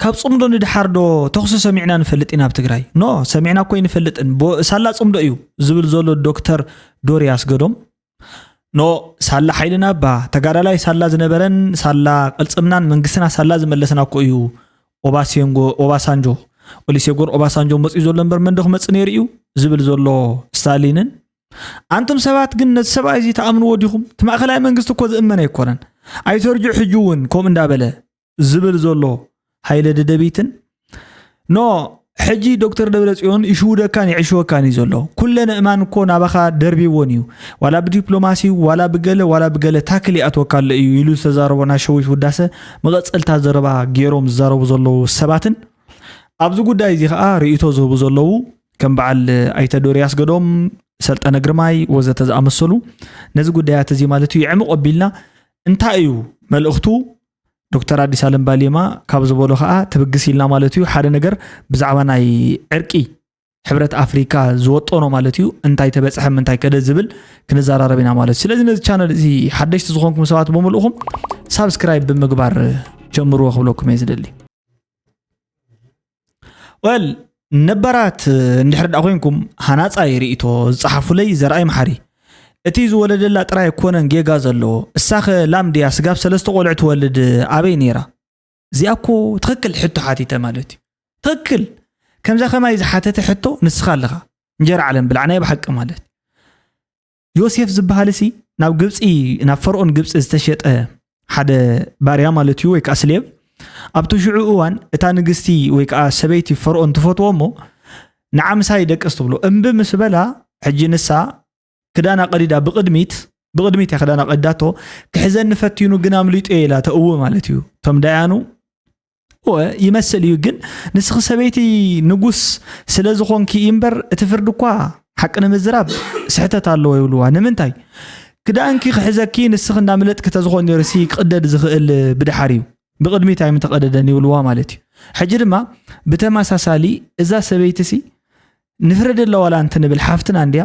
ካብ ጽምዶ ንድሓር ዶ ተኹሲ ሰሚዕና ንፈልጥ ኢና ኣብ ትግራይ? ኖ፣ ሰሚዕና እኮ ኣይንፈልጥን። ሳላ ጽምዶ እዩ ዝብል ዘሎ ዶክተር ዶሪ ኣስገዶም። ኖ፣ ሳላ ሓይልና እባ ተጋዳላይ ሳላ ዝነበረን ሳላ ቅልጽምናን መንግስትና ሳላ ዝመለስና እኮ እዩ። ኦባሳንጆ ኦባሳንጆ ኦሊሴጎር ኦባሳንጆ መፅኡ ዘሎ እምበር መን ዶ ክመፅእ ነይሩ እዩ ዝብል ዘሎ ስታሊንን፣ ኣንቱም ሰባት ግን ነዚ ሰብኣይ እዚ ተኣምንዎ ዲኹም? እቲ ማእኸላይ መንግስቲ እኮ ዝእመን ኣይኮነን። ኣይተርጅ ሕጂ እውን ከምኡ እንዳበለ ዝብል ዘሎ ሃይለ ደደቢትን፣ ኖ፣ ሕጂ ዶክተር ደብረፅዮን ይሽውደካን ይዕሽወካን እዩ ዘሎ። ኩለ ንእማን እኮ ናባኻ ደርቢዎን እዩ። ዋላ ብዲፕሎማሲ ዋላ ብገለ ዋላ ብገለ ታክል ይኣትወካ ኣሎ እዩ ኢሉ ዝተዛረቦ ናይ ሸዊት ውዳሰ መቐፀልታ ዘረባ ገይሮም ዝዛረቡ ዘለዉ ሰባትን ኣብዚ ጉዳይ እዚ ከዓ ርእይቶ ዝህቡ ዘለዉ ከም በዓል ኣይተ ዶርያስ ገዶም፣ ሰልጠነ ግርማይ ወዘተ ዝኣመሰሉ ነዚ ጉዳያት እዚ ማለት እዩ የዕምቕ ኣቢልና እንታይ እዩ መልእኽቱ ዶክተር ኣዲስ ኣለም ባሌማ ካብ ዝበሎ ከዓ ትብግስ ኢልና ማለት እዩ ሓደ ነገር ብዛዕባ ናይ ዕርቂ ሕብረት ኣፍሪካ ዝወጠኖ ማለት እዩ እንታይ ተበፅሐ ምንታይ ከደ ዝብል ክንዘራረብ ኢና ማለት እዩ። ስለዚ ነዚ ቻነል እዚ ሓደሽቲ ዝኾንኩም ሰባት ብምልእኹም ሳብስክራይብ ብምግባር ጀምርዎ ክብለኩም እየ ዝደሊ። ወል ነባራት እንድሕር ደኣ ኮይንኩም ሃናፃይ ርእይቶ ዝፀሓፉለይ ዘርኣይ መሓሪ። እቲ ዝወለደላ ጥራይ ኣይኮነን ጌጋ ዘለዎ። እሳኸ ላም ድያ ስጋብ ሰለስተ ቆልዑ ትወልድ ኣበይ ነይራ? እዚኣ እኮ ትኽክል ሕቶ ሓቲተ ማለት እዩ። ትኽክል ከምዛ ከማይ ዝሓተተ ሕቶ ንስኻ ኣለኻ። እንጀራ ዓለም ብላዕ ናይ ብሓቂ ማለት ዮሴፍ ዝበሃል ሲ ናብ ግብፂ ናብ ፈርኦን ግብፂ ዝተሸጠ ሓደ ባርያ ማለት እዩ ወይ ከዓ ስሌቭ ኣብቲ ሽዑ እዋን እታ ንግስቲ ወይ ከዓ ሰበይቲ ፈርኦን ትፈትዎ እሞ ንዓምሳይ ደቅስ ትብሎ እምቢ ምስ በላ ሕጂ ንሳ ክዳና ቀዲዳ ብቅድሚት ብቅድሚት እያ ክዳና ቀዲዳቶ ክሕዘኒ ፈቲኑ ግን ኣምሊጡ ኢላ ተእው ማለት እዩ እቶም ዳያኑ እወ ይመስል እዩ ግን ንስኺ ሰበይቲ ንጉስ ስለ ዝኾንኪ እዩ እምበር እቲ ፍርዲ እኳ ሓቂ ንምዝራብ ስሕተት ኣለዎ ይብልዋ ንምንታይ ክዳንኪ ክሕዘኪ ንስኺ እንዳምለጥኪ ተዝኾን ነይሩሲ ክቕደድ ዝኽእል ብድሓር እዩ ብቕድሚት ኣይምተቐደደን ይብልዋ ማለት እዩ ሕጂ ድማ ብተመሳሳሊ እዛ ሰበይቲ ሲ ንፍረደላ ዋላ እንትንብል ሓፍትና እንድያ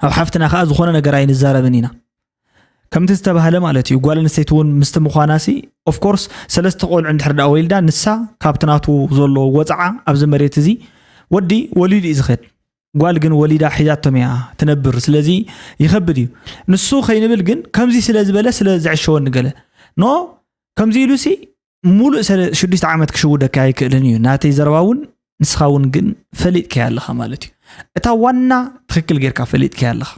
ኣብ ሓፍትና ከዓ ዝኾነ ነገር ኣይንዛረብን ኢና ከምቲ ዝተባህለ ማለት እዩ ጓል ኣንስተይቲ እውን ምስቲ ምዃናሲ ኦፍኮርስ ሰለስተ ቆልዑ እንድሕር ደኣ ወሊዳ ንሳ ካብቲ ናቱ ዘሎ ወፅዓ ኣብዚ መሬት እዚ ወዲ ወሊዱ እዩ ዝኸድ ጓል ግን ወሊዳ ሒዛቶም እያ ትነብር ስለዚ ይኸብድ እዩ ንሱ ከይንብል ግን ከምዚ ስለ ዝበለ ስለ ዘዕሸወኒ ገለ ኖ ከምዚ ኢሉሲ ሙሉእ ሰለ ሽዱሽተ ዓመት ክሽውደካ ኣይክእልን እዩ ናተይ ዘረባ እውን ንስኻ እውን ግን ፈሊጥካያ ኣለኻ ማለት እዩ እታ ዋና ትኽክል ጌርካ ፈሊጥካያ ኣለኻ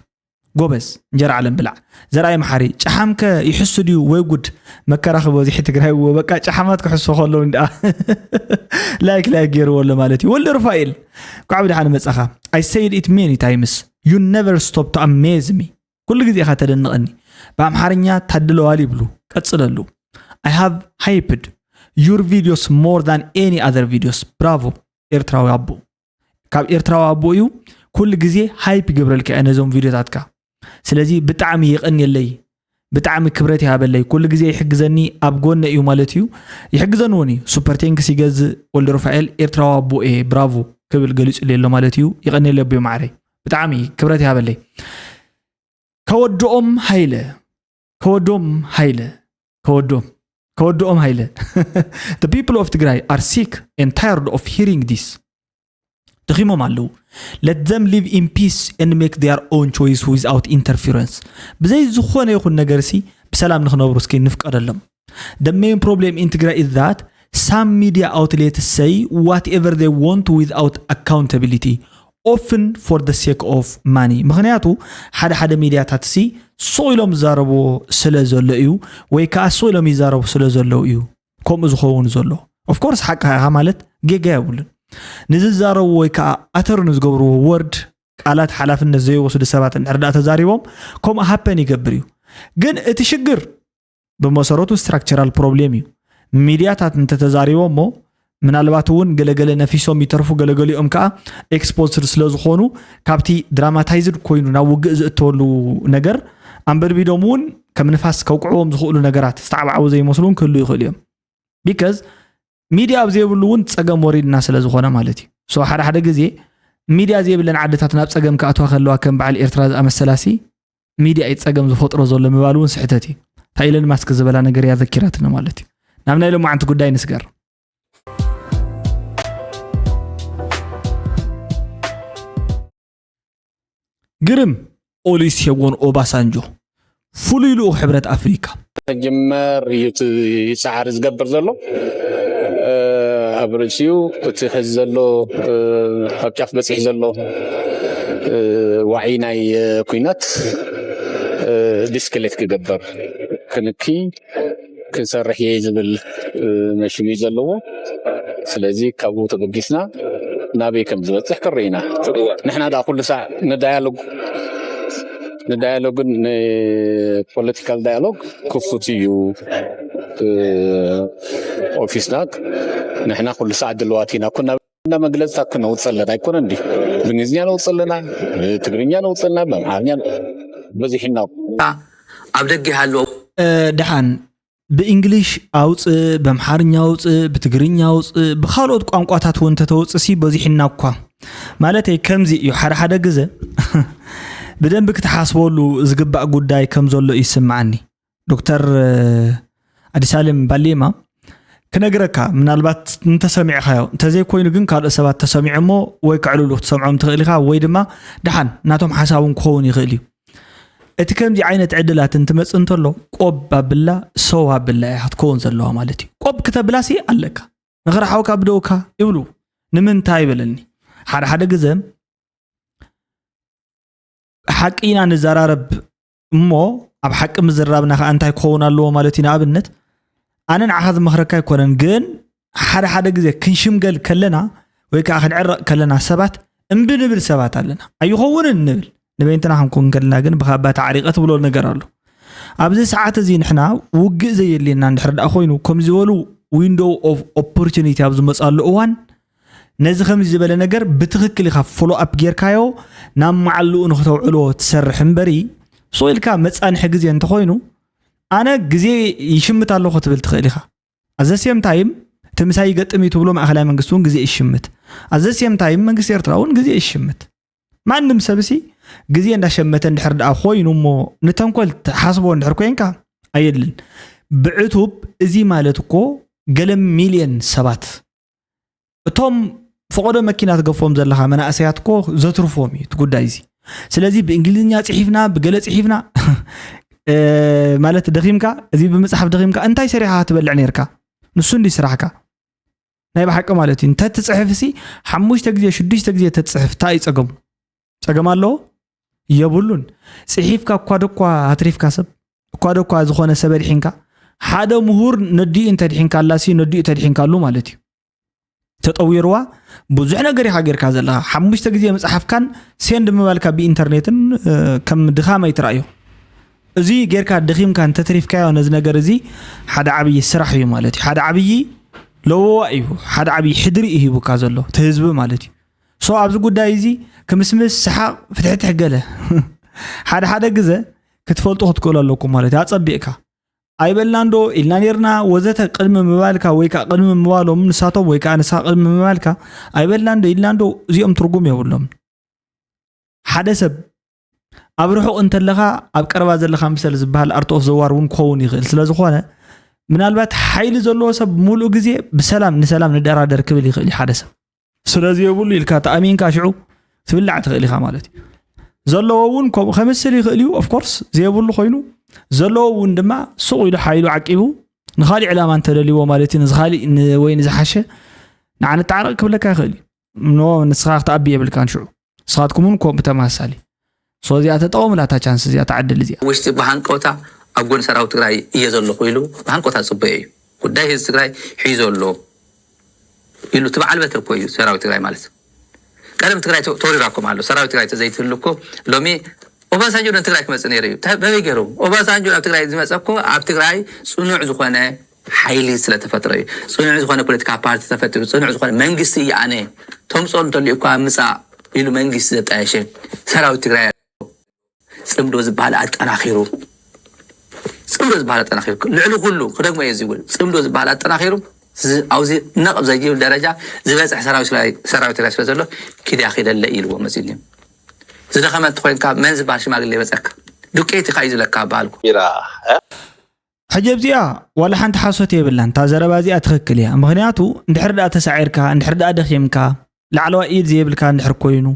ጎበዝ እንጀራ ዓለም ብላዕ ዘርኣይ መሓሪ ጨሓምከ ይሕሱ ድዩ ወይ ጉድ መከራ ክበዚሒ ትግራይ እዎ በቃ ጨሓማት ክሕሱ ከለዉ እንዳ ላይክ ላይክ ገይርዎ ኣሎ ማለት እዩ ወልደ ሩፋኤል ኳዕ ብድሓን መጻኻ I said it many times you never stop to amaze me ኩሉ ግዜ ኢኻ ተደንቐኒ ብኣምሓርኛ ታድለዋል ይብሉ ቀጽለሉ I have hyped your videos more than any other videos bravo ኤርትራዊ ኣቦ ካብ ኤርትራዊ ኣቦ እዩ ኩሉ ግዜ ሃይፕ ይገብረልካ እየ ነዞም ቪድዮታትካ ስለዚ ብጣዕሚ የቐንየለይ ብጣዕሚ ክብረት ይሃበለይ ኩሉ ግዜ ይሕግዘኒ ኣብ ጎነ እዩ ማለት እዩ ይሕግዘኒ እውን እዩ ሱፐር ቴንክስ ይገዝእ ወልደ ሩፋኤል ኤርትራዊ ኣቦ እየ ብራቮ ክብል ገሊጹለይ ኣሎ ማለት እዩ የቐንየለይ ኣቦ ማዕረይ ብጣዕሚ ክብረት ይሃበለይ ከወድኦም ሃይለ ከወድኦም ሃይለ ከወድኦም ከወድኦም ሃይለ the people of ትግራይ are sick and tired of hearing this ደኺሞም ኣለዉ let them live in peace and make their own choice without interference ብዘይ ዝኾነ ይኹን ነገር ሲ ብሰላም ንኽነብሩ እስኪ ንፍቀደሎም the main problem in ትግራይ is that some media outlets say whatever they want without accountability often for the sake of money ምኽንያቱ ሓደ ሓደ ሚድያታት ሲ ሱቕ ኢሎም ዝዛረብዎ ስለ ዘሎ እዩ ወይ ከዓ ሱቕ ኢሎም ይዛረቡ ስለ ዘለዉ እዩ ከምኡ ዝኸውን ዘሎ of course ሓቂ ኢኻ ማለት ጌጋ የብሉን ንዝዛረቡ ወይ ከዓ ኣተር ንዝገብርዎ ወርድ ቃላት ሓላፍነት ዘይወስዱ ሰባት እንድሕር ዳኣ ተዛሪቦም ከምኡ ሃፐን ይገብር እዩ ግን እቲ ሽግር ብመሰረቱ ስትራክቸራል ፕሮብሌም እዩ ሚድያታት እንተተዛሪቦ እሞ ምናልባት እውን ገለገለ ነፊሶም ይተርፉ ገለገሊኦም ከዓ ኤክስፖዝድ ስለ ዝኾኑ ካብቲ ድራማታይዝድ ኮይኑ ናብ ውግእ ዝእተወሉ ነገር ኣንበድቢዶም እውን ከም ንፋስ ከውቅዕዎም ዝኽእሉ ነገራት ዝተዓባዓቡ ዘይመስሉ እውን ክህሉ ይኽእሉ እዮም ቢካዝ ሚድያ ኣብ ዘይብሉ እውን ፀገም ወሪድና ስለ ዝኾነ ማለት እዩ ሶ ሓደ ሓደ ግዜ ሚድያ ዘይብለን ዓድታት ናብ ፀገም ክኣትዋ ከለዋ ከም በዓል ኤርትራ ዝኣመሰላሲ ሚድያ እዩ ፀገም ዝፈጥሮ ዘሎ ምባል እውን ስሕተት እዩ እታ ኢለን ማስክ ዝበላ ነገር እያ ዘኪራትና ማለት እዩ ናብ ናይ ሎማዓንቲ ጉዳይ ንስገር ግርም ኦሉሴጎን ኦባሳንጆ ፍሉይ ልኡኽ ሕብረት ኣፍሪካ። ክጅመር እዩ እቲ ፃዕሪ ዝገብር ዘሎ። ኣብ ርእሲኡ እቲ ሕዚ ዘሎ ኣብ ጫፍ በፂሕ ዘሎ ዋዒ ናይ ኩናት ዲስክሌት ክገብር ክንኪ ክንሰርሕ እየ ዝብል መሽን እዩ ዘለዎ። ስለዚ ካብኡ ተበጊስና ናበይ ከም ዝበፅሕ ክርኢ ኢና። ንሕና ዳ ኩሉ ሳዕ ንዳያሎግ ንዳያሎግን ንፖለቲካል ዳያሎግ ክፉት እዩ ኦፊስና። ንሕና ኩሉ ሳዕ ድልዋት ኢና ኩና እና መግለፅታ ክነውፅ ኣለና ኣይኮነ እንዲ ብእንግሊዝኛ ነውፅ ኣለና፣ ብትግርኛ ነውፅ ኣለና፣ ብኣምሓርኛ በዚሕና ኣብ ደገ ይሃሉ። ድሓን ብእንግሊሽ ኣውፅእ፣ በምሓርኛ ኣውፅእ፣ ብትግርኛ ኣውፅእ፣ ብካልኦት ቋንቋታት እውን ተተውፅሲ በዚሕና እኳ። ማለተይ ከምዚ እዩ፣ ሓደ ሓደ ግዘ ብደንቢ ክትሓስበሉ ዝግባእ ጉዳይ ከም ዘሎ ይስምዓኒ። ዶክተር ኣዲሳሌም ባሌማ ክነግረካ፣ ምናልባት እንተሰሚዕካዮ፣ እንተዘይኮይኑ ግን ካልኦት ሰባት ተሰሚዖሞ ወይ ከዕልሉ ክትሰምዖም ትኽእል ኢኻ፣ ወይ ድማ ደሓን ናቶም ሓሳብ እውን ክኸውን ይኽእል እዩ። እቲ ከምዚ ዓይነት ዕድላት እንትመጽእ እንተሎ ቆብ ኣብላ ሰው ኣብላ እያ ክትከውን ዘለዋ ማለት እዩ። ቆብ ክተብላሲ ኣለካ። ምኽሪ ሓውካ ብደውካ ይብሉ። ንምንታይ ይበለኒ። ሓደ ሓደ ግዘ ሓቂ ኢና ንዘራረብ እሞ ኣብ ሓቂ ምዝራብና ከዓ እንታይ ክኸውን ኣለዎ ማለት እዩ። ንኣብነት ኣነ ንዓኻ ዝመኽረካ ኣይኮነን፣ ግን ሓደ ሓደ ግዜ ክንሽምገል ከለና ወይ ከዓ ክንዕረቕ ከለና ሰባት እምቢ ንብል ሰባት ኣለና። ኣይኸውንን ንብል። ንበይንትና ክንኮን ከለና ግን ብኻባ ተዓሪቐ ትብሎ ነገር ኣሎ። ኣብዚ ሰዓት እዚ ንሕና ውግእ ዘየድልየና እንድሕር ደኣ ኮይኑ ከም ዝበሉ window of opportunity ኣብ ዝመፅኣሉ እዋን ነዚ ከምዚ ዝበለ ነገር ብትኽክል ኢኻ ፎሎ ኣፕ ጌርካዮ ናብ መዓልኡ ንክተውዕሎ ትሰርሕ እምበሪ ሱቕ ኢልካ መፃንሒ ግዜ እንተኾይኑ ኣነ ግዜ ይሽምት ኣለኹ ክትብል ትኽእል ኢኻ። ኣዘሴም ታይም እቲ ምሳይ ይገጥም እዩ ትብሎ ማእኸላይ መንግስቲ እውን ግዜ ይሽምት። ኣዘሴም ታይም መንግስቲ ኤርትራ እውን ግዜ ይሽምት። ማንም ሰብሲ ግዜ እንዳሸመተ እንድሕር ደኣ ኮይኑ እሞ ንተንኮል ትሓስቦ እንድሕር ኮይንካ ኣየድልን። ብዕቱብ እዚ ማለት እኮ ገለ ሚልየን ሰባት እቶም ፈቐዶ መኪና ትገፎም ዘለኻ መናእሰያት እኮ ዘትርፎም እዩ እቲ ጉዳይ እዚ። ስለዚ ብእንግሊዝኛ ፅሒፍና ብገለ ፅሒፍና ማለት ደኺምካ እዚ ብምፅሓፍ ደኺምካ እንታይ ሰሪሓ ትበልዕ ነርካ? ንሱ እንዲ ስራሕካ ናይ ብሓቂ ማለት እዩ። እንተትፅሕፍ ሲ ሓሙሽተ ግዜ ሽዱሽተ ግዜ ተትፅሕፍ እንታይ እዩ ፀገሙ? ፀገም ኣለዎ? የብሉን። ፅሒፍካ እኳ ደኳ ኣትሪፍካ ሰብ እኳ ደኳ ዝኾነ ሰብ ኣድሒንካ ሓደ ምሁር ነዲኡ እንተድሒንካ ኣላሲ ነዲኡ ተድሒንካሉ ማለት እዩ። ተጠዊርዋ ብዙሕ ነገር ኢኻ ጌርካ ዘለኻ ሓሙሽተ ግዜ ምፅሓፍካን ሴንድ ምባልካ ብኢንተርኔትን ከም ድኻም ኣይትረኣዮ። እዚ ጌርካ ደኺምካ እንተትሪፍካዮ ነዚ ነገር እዚ ሓደ ዓብዪ ስራሕ እዩ ማለት እዩ። ሓደ ዓብዪ ለበዋ እዩ፣ ሓደ ዓብዪ ሕድሪ እዩ ሂቡካ ዘሎ እቲ ህዝቢ ማለት እዩ። ሶ ኣብዚ ጉዳይ እዚ ክምስምስ ሰሓቕ ፍትሕትሕ ገለ ሓደ ሓደ ግዘ ክትፈልጡ ክትክእሉ ኣለኩም ማለት እዩ። ኣፀቢቕካ ኣይበልናንዶ ኢልና ኔርና ወዘተ ቅድሚ ምባልካ ወይ ከዓ ቅድሚ ምባሎም ንሳቶም ወይ ከዓ ንስኻ ቅድሚ ምባልካ ኣይበልናንዶ ኢልናንዶ እዚኦም ትርጉም የብሎም። ሓደ ሰብ ኣብ ርሑቕ እንተለኻ ኣብ ቀረባ ዘለኻ ምሰል ዝበሃል ኣርትኦፍ ዘዋር እውን ክኸውን ይኽእል። ስለዝኾነ ምናልባት ሓይሊ ዘለዎ ሰብ ሙሉእ ግዜ ብሰላም ንሰላም ንደራደር ክብል ይኽእል እዩ ሓደ ሰብ። ስለዚ የብሉ ኢልካ ተኣሚንካ ሽዑ ትብላዕ ትኽእል ኢኻ ማለት እዩ። ዘለዎ እውን ከምኡ ከምስል ይኽእል እዩ ኦፍኮርስ ዘየብሉ ኮይኑ ዘለዎ እውን ድማ ሱቕ ኢሉ ሓይሉ ዓቂቡ ንኻሊእ ዕላማ እንተደልይዎ ማለት እዩ ንዝኻሊእ ወይ ንዝሓሸ ንዓ ንተዓረቕ ክብለካ ይኽእል እዩ። ኖ ንስኻ ክትኣቢ የብልካን ሽዑ ንስኻትኩም እውን ከምኡ ብተመሳሳሊ ሶ እዚኣ ተጠቐሙላ እታ ቻንስ እዚኣ እታ ዕድል እዚኣ። ውሽጢ ብሃንቀውታ ኣብ ጎኒ ሰራዊት ትግራይ እየ ዘለኹ ኢሉ ብሃንቀውታ ዝፅበዮ እዩ። ጉዳይ ህዝቢ ትግራይ ሒዞ ኣሎ ኢሉ እቲ በዓል በተ እኮ እዩ ሰራዊት ትግራይ ማለት። ቀደም ትግራይ ተወሪራ እኮ ማለት ሰራዊት ትግራይ ተዘይትህሉ እኮ ሎሚ ኦባሳንጆ ናብ ትግራይ ክመፅእ ነይሩ እዩ። በበይ ገይሩ ኦባሳንጆ ናብ ትግራይ ዝመፀ እኮ ኣብ ትግራይ ፅኑዕ ዝኾነ ሓይሊ ስለተፈጥረ እዩ። ፅኑዕ ዝኾነ ፖለቲካ ፓርቲ ተፈጢሩ፣ ፅኑዕ ዝኾነ መንግስቲ እየ ኣነ፣ ተምፅኦ እንተልዩ እኳ ምፃእ ኢሉ መንግስቲ ዘጣየሸ ሰራዊት ትግራይ ኣሎ። ፅምዶ ዝበሃል ኣጠናኺሩ፣ ፅምዶ ዝበሃል ኣጠናኺሩ፣ ልዕሊ ኩሉ ክደግሞ እየ ዝብል፣ ፅምዶ ዝበሃል ኣጠናኺሩ ኣብዚ ነቕ ዘይብል ደረጃ ዝበፅሕ ሰራዊት ትግራይ ስለ ዘሎ ኪድያ ኪደለ ኢልዎ መፂኡ። ዝደኸመ እንተኮይንካ መን ዝበሃል ሽማግሌ ይመፀካ? ዱቄት ኢኻ እዩ ዝብለካ በሃልኩ። ሕጂ ኣብዚኣ ዋላ ሓንቲ ሓሶት የብላን። እታ ዘረባ እዚኣ ትኽክል እያ። ምኽንያቱ እንድሕር ደኣ ተሳዒርካ፣ እንድሕር ደኣ ደኺምካ፣ ላዕለዋይ ኢድ ዘየብልካ እንድሕር ኮይኑ፣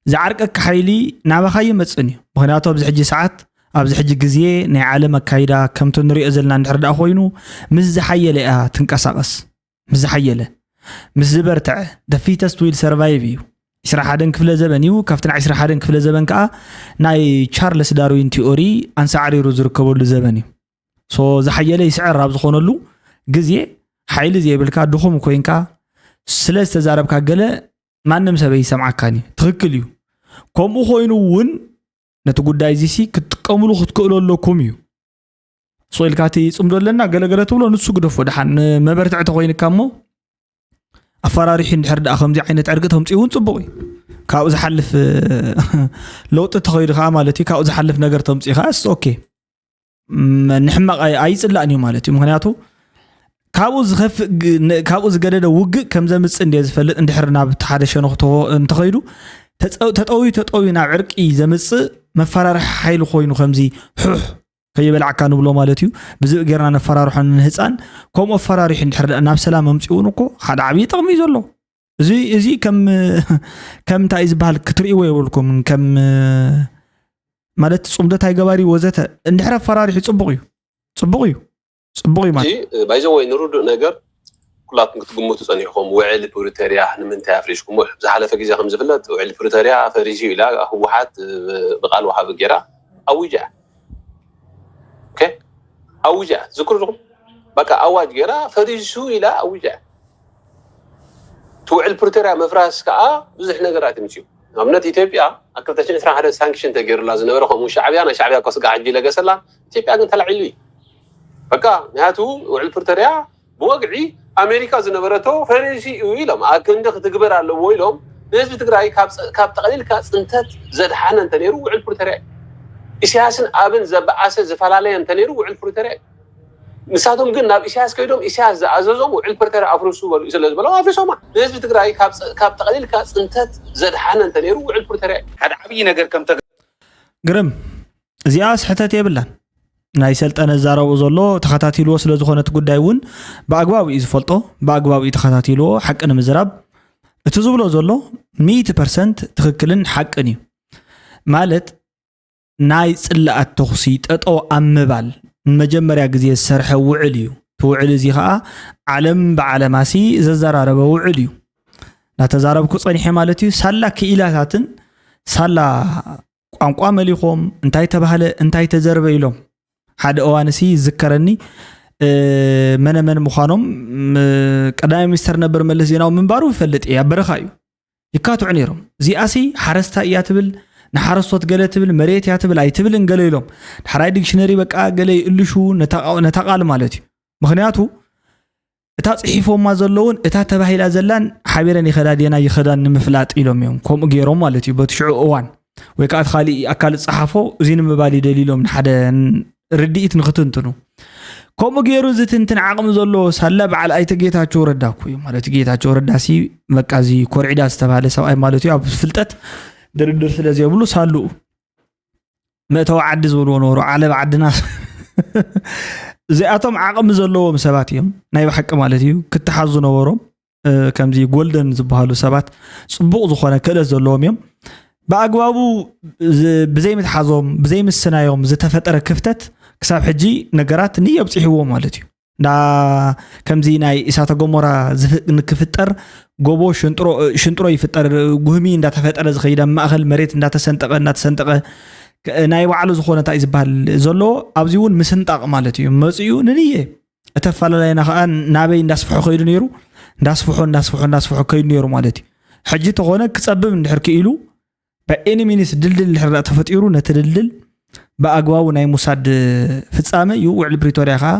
ዝዓርቀካ ሓይሊ ናባኻ ይመጽእን እዩ። ምኽንያቱ ኣብዚ ሕጂ ሰዓት፣ ኣብዚ ሕጂ ግዜ ናይ ዓለም ኣካይዳ ከምቲ ንሪኦ ዘለና እንድሕር ደኣ ኮይኑ፣ ምስ ዝሓየለ እያ ትንቀሳቐስ። ምስ ዝሓየለ፣ ምስ ዝበርትዐ፣ the fittest will survive እዩ። ዕስራ ሓደን ክፍለ ዘበን እዩ። ካብቲ ናይ ዕስራ ሓደን ክፍለ ዘበን ከኣ ናይ ቻርለስ ዳርዊን ቲኦሪ ኣንሳዕሪሩ ዝርከበሉ ዘበን እዩ። ሶ ዝሓየለ ይስዕር ኣብ ዝኾነሉ ግዜ፣ ሓይሊ ዘየብልካ፣ ድኹም ኮይንካ፣ ስለ ዝተዛረብካ ገለ ማንም ሰብ ኣይሰምዓካን እዩ። ትኽክል እዩ። ከምኡ ኮይኑ እውን ነቲ ጉዳይ እዚ ሲ ክትጥቀምሉ ክትክእሉ ኣለኩም እዩ። ስቕ ኢልካ እቲ ጽምዶ ኣለና ገለገለ ትብሎ፣ ንሱ ግደፎ። ደሓን መበርትዒ ተኾይንካ እሞ ኣፈራሪሑ እንድሕር ደኣ ከምዚ ዓይነት ዕርቂ ተምጽኡ እውን ጽቡቕ እዩ። ካብኡ ዝሓልፍ ለውጢ ተኸይዱ ከዓ ማለት እዩ፣ ካብኡ ዝሓልፍ ነገር ተምጽኡ ከዓ ኦኬ፣ ም- ንሕማቕ ኣይ- ኣይጽላእን እዩ ማለት እዩ። ምኽንያቱ ካብኡ ዝኸፍእ ግ- ን- ካብኡ ዝገደደ ውግእ ከም ዘምጽእ እንድየ ዝፈልጥ። እንድሕር ናብ እቲ ሓደ ሸነኽ ተኾ- እንተኸይዱ ተጸ- ተጠውዩ ተጠውዩ ናብ ዕርቂ ዘምጽእ መፈራርሒ ሓይሊ ኮይኑ ከምዚ ሑሕ ከይበልዓካ ንብሎ ማለት እዩ። ብዝእ ጌርና ነፈራርሖ ንህፃን። ከምኡ ኣፈራሪሑ እንድሕር ደኣ ናብ ሰላም ኣምፂኡን እኮ ሓደ ዓብዪ ጥቕሚ እዩ ዘሎ። እዚ እዚ ከም ከም እንታይ እዩ ዝበሃል ክትርእይዎ የብልኩም። ከም ማለት ጽምዶ እንታይ ገባሪ ወዘተ እንድሕር ኣፈራሪሑ ጽቡቕ እዩ። ጽቡቕ እዩ። ጽቡቕ እዩ ማለት ባይዘ ወይ ንርዱእ ነገር ኩላትኩም ክትግምቱ ጸኒሕኩም። ውዕል ፕሪቶርያ ንምንታይ ኣፍሪስኩሞ? ዝሓለፈ ግዜ ከም ዝፍለጥ ውዕል ፕሪቶርያ ፈሪሱ ኢላ ህወሓት ብቃል ወሃቢ ገይራ ኣዊጃ። ኦኬ ኣዊጃ ዝክሩ ኣለኹም። በቃ ኣዋጅ ገይራ ፈሪሱ ኢላ ኣዊጃ። እቲ ውዕል ፕሪቶርያ ምፍራስ ከዓ ብዙሕ ነገራት ይምፅኡ። ንኣብነት ኢትዮጵያ ኣብ ክልተ ሽሕን ዕስራን ሓደን ሳንክሽን ተገይሩላ ዝነበረ፣ ከምኡ ሻዕብያ፣ ናይ ሻዕብያ እኮ ስጋዕ ሕጂ ይለገሰላ፣ ኢትዮጵያ ግን ተላዒሉ እዩ። በቃ ምክንያቱ ውዕል ፕሪቶርያ ብወግዒ ኣሜሪካ ዝነበረቶ ፈሪሱ እዩ ኢሎም፣ ኣብ ክንዲ ክትግበር ኣለዎ ኢሎም ንህዝቢ ትግራይ ካብ ጸ- ካብ ጠቕሊልካ ፅንተት ዘድሓነ እንተነይሩ ውዕል ፕሪቶርያ እዩ። ኢሳያስን ኣብን ዘበኣሰ ዝፈላለየ እንተነይሩ ውዕል ፕሪቶርያ እዩ። ንሳቶም ግን ናብ ኢሳያስ ከይዶም ኢሳያስ ዝኣዘዞም ውዕል ፕሪቶርያ ኣፍርሱ በሉ እዩ ስለ ዝበሎም ኣፍሪሶማ። ንህዝቢ ትግራይ ካብ ጸ- ካብ ጠቕሊልካ ፅንተት ዘድሓነ እንተነይሩ ውዕል ፕሪቶርያ እዩ። ሓደ ዓብዪ ነገር ከም ተጋ- ግርም፣ እዚኣ ስሕተት የብላን። ናይ ሰልጠነ ዝዛረቦ ዘሎ ተኸታቲልዎ ስለ ዝኾነ እቲ ጉዳይ እውን ብኣግባቡ እዩ ዝፈልጦ፣ ብኣግባቡ እዩ ተኸታቲልዎ። ሓቂ ንምዝራብ እቲ ዝብሎ ዘሎ ሚእቲ ፐርሰንት ትኽክልን ሓቅን እዩ። ማለት ናይ ጽላኣት ተኹሲ ጠጠው ኣብ ምባል ንመጀመርያ ግዜ ዝሰርሐ ውዕል እዩ። እቲ ውዕል እዚ ኸኣ ዓለም ብዓለማሲ ዘዘራረበ ውዕል እዩ። እናተዛረብኩ ጸኒሐ ማለት እዩ። ሳላ ክኢላታትን ሳላ ቋንቋ መሊኾም እንታይ ተባህለ እንታይ ተዘርበ ኢሎም ሓደ እዋን እሲ ይዝከረኒ። መነመን ምዃኖም ቀዳማይ ሚኒስተር ነበር መለስ ዜናዊ ምንባሩ ይፈልጥ እየ። ኣብ በረኻ እዩ ይካትዑ ነይሮም። እዚኣሲ ሓረስታይ እያ ትብል፣ ንሓረስቶት ገለ ትብል፣ መሬት እያ ትብል ኣይትብልን ገለ ኢሎም። ዳሕራይ ዲክሽነሪ በቃ ገለ ይእልሹ ነታ ቃል ማለት እዩ። ምኽንያቱ እታ ጽሒፎማ ዘለውን እታ ተባሂላ ዘላን ሓቢረን ይኸዳ ድየን ኣይኸዳን ንምፍላጥ ኢሎም እዮም ከምኡ ገይሮም ማለት እዩ። በቲ ሽዑ እዋን ወይ ከዓ እቲ ካሊእ ኣካል ዝጸሓፎ እዚ ንምባል ይደልዩ ኢሎም ንሓደ ርድኢት ንክትንትኑ። ከምኡ ገይሩ ዝትንትን ዓቕሚ ዘለዎ ሳላ በዓል ኣይተ ጌታቸው ረዳ እኮ እዩ ማለት። ጌታቸው ረዳ ሲ በቃ እዚ ኮርዒዳ ዝተባህለ ሰብኣይ ማለት እዩ። ኣብ ፍልጠት ድርድር ስለ ዘይብሉ ሳልኡ መእተዊ ዓዲ ዝብልዎ ነበሩ። ዓለብ ዓድና እዚኣቶም ዓቕሚ ዘለዎም ሰባት እዮም ናይ ብሓቂ ማለት እዩ። ክተሓዙ ነበሮም። ከምዚ ጎልደን ዝበሃሉ ሰባት ጽቡቕ ዝኾነ ክእለት ዘለዎም እዮም። ብኣግባቡ ብዘይምትሓዞም ብዘይምስናዮም ዝተፈጠረ ክፍተት ክሳብ ሕጂ ነገራት ንየብፅሕዎ ማለት እዩ። እንዳ ከምዚ ናይ እሳተ ገሞራ ንክፍጠር ጎቦ ሽንጥሮ ይፍጠር፣ ጉህሚ እንዳተፈጠረ ዝኸይድ ኣብ ማእኸል መሬት እንዳተሰንጠቐ እንዳተሰንጠቐ ናይ ባዕሉ ዝኾነ እንታይ ዝበሃል ዘሎ ኣብዚ እውን ምስንጣቕ ማለት እዩ መፅኡ ንንየ እቲ ኣፈላላይና ከዓ ናበይ እንዳስፍሖ ከይዱ ነይሩ እንዳስፍሖ እንዳስፍሖ እንዳስፍሖ ከይዱ ነይሩ ማለት እዩ። ሕጂ ተኾነ ክፀብብ እንድሕር ክኢሉ በኤኒ ሚኒስ ድልድል እንድሕር ተፈጢሩ ነቲ ድልድል ብኣግባቡ ናይ ሙሳድ ፍፃመ እዩ። ውዕል ፕሪቶርያ ከዓ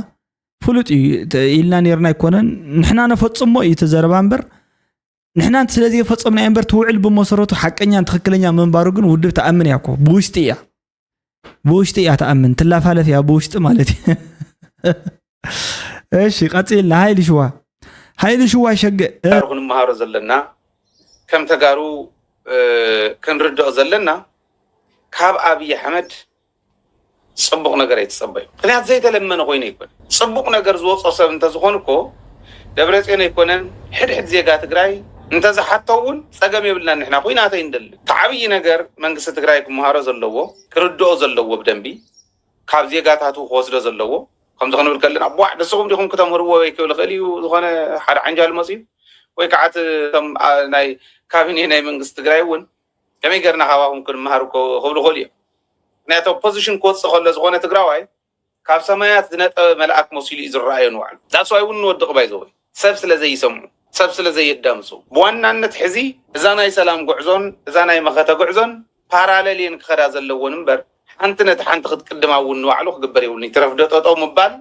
ፍሉጥ እዩ ኢልና ነርና ኣይኮነን ንሕና ነፈፅሞ እዩ ተዘረባ እምበር ንሕና ስለዚ የፈፀምና እምበር ትውዕል ብመሰረቱ ሓቀኛን ትኽክለኛ ምንባሩ ግን ውድብ ተኣምን እያ እኮ ብውሽጢ እያ ብውሽጢ እያ ተኣምን ትላፋለፍ እያ ብውሽጢ ማለት እዩ። እሺ ቀፂልና ሃይሊ ሽዋ ሃይሊ ሽዋ ሸግእ ተጋሩ ክንመሃሮ ዘለና ከም ተጋሩ ክንርድኦ ዘለና ካብ ኣብይ ኣሕመድ ፅቡቕ ነገር ኣይትፀበዩ። ምክንያት ዘይተለመነ ኮይኑ ኣይኮነ ፅቡቕ ነገር ዝወፆ ሰብ እንተዝኾን እኮ ደብረፅዮን ኣይኮነን ሕድሕድ ዜጋ ትግራይ እንተዝሓቶ እውን ጸገም የብልናን። ንሕና ኩናት ኣይንደልን። እቲ ዓብዪ ነገር መንግስቲ ትግራይ ክመሃሮ ዘለዎ፣ ክርድኦ ዘለዎ ብደንቢ፣ ካብ ዜጋታቱ ክወስዶ ዘለዎ፣ ከምዚ ክንብል ከለና፣ ቧዕ፣ ንስኹም ዲኹም ክተምህርዎ ወይ ክብል ይኽእል እዩ። ዝኾነ ሓደ ዓንጃል መፅዩ ወይ ከዓ እቲ እቶም፣ አ፣ ናይ ካቢኔ ናይ መንግስቲ ትግራይ እውን ከመይ ገርና ካባኹም ክንመሃር እኮ ክብሉ ይኽእሉ እዮም። ምክንያቱ ኦፖዚሽን ክወፅእ ከሎ ዝኾነ ትግራዋይ ካብ ሰማያት ዝነጠበ መልኣክ መሲሉ እዩ ዝረኣዮ ንባዕሉ። ዳስዋይ እውን ንወድቕ ባይዘወይ ሰብ ስለ ዘይሰምዑ፣ ሰብ ስለ ዘየዳምፁ፣ ብዋናነት ሕዚ እዛ ናይ ሰላም ጉዕዞን እዛ ናይ መኸተ ጉዕዞን ፓራለል እየን ክኸዳ ዘለዎን እምበር፣ ሓንቲ ነቲ ሓንቲ ክትቅድማ እውን ንባዕሉ ክግበር የብሉን። ይትረፍ ዶ ጠጠው ምባል፣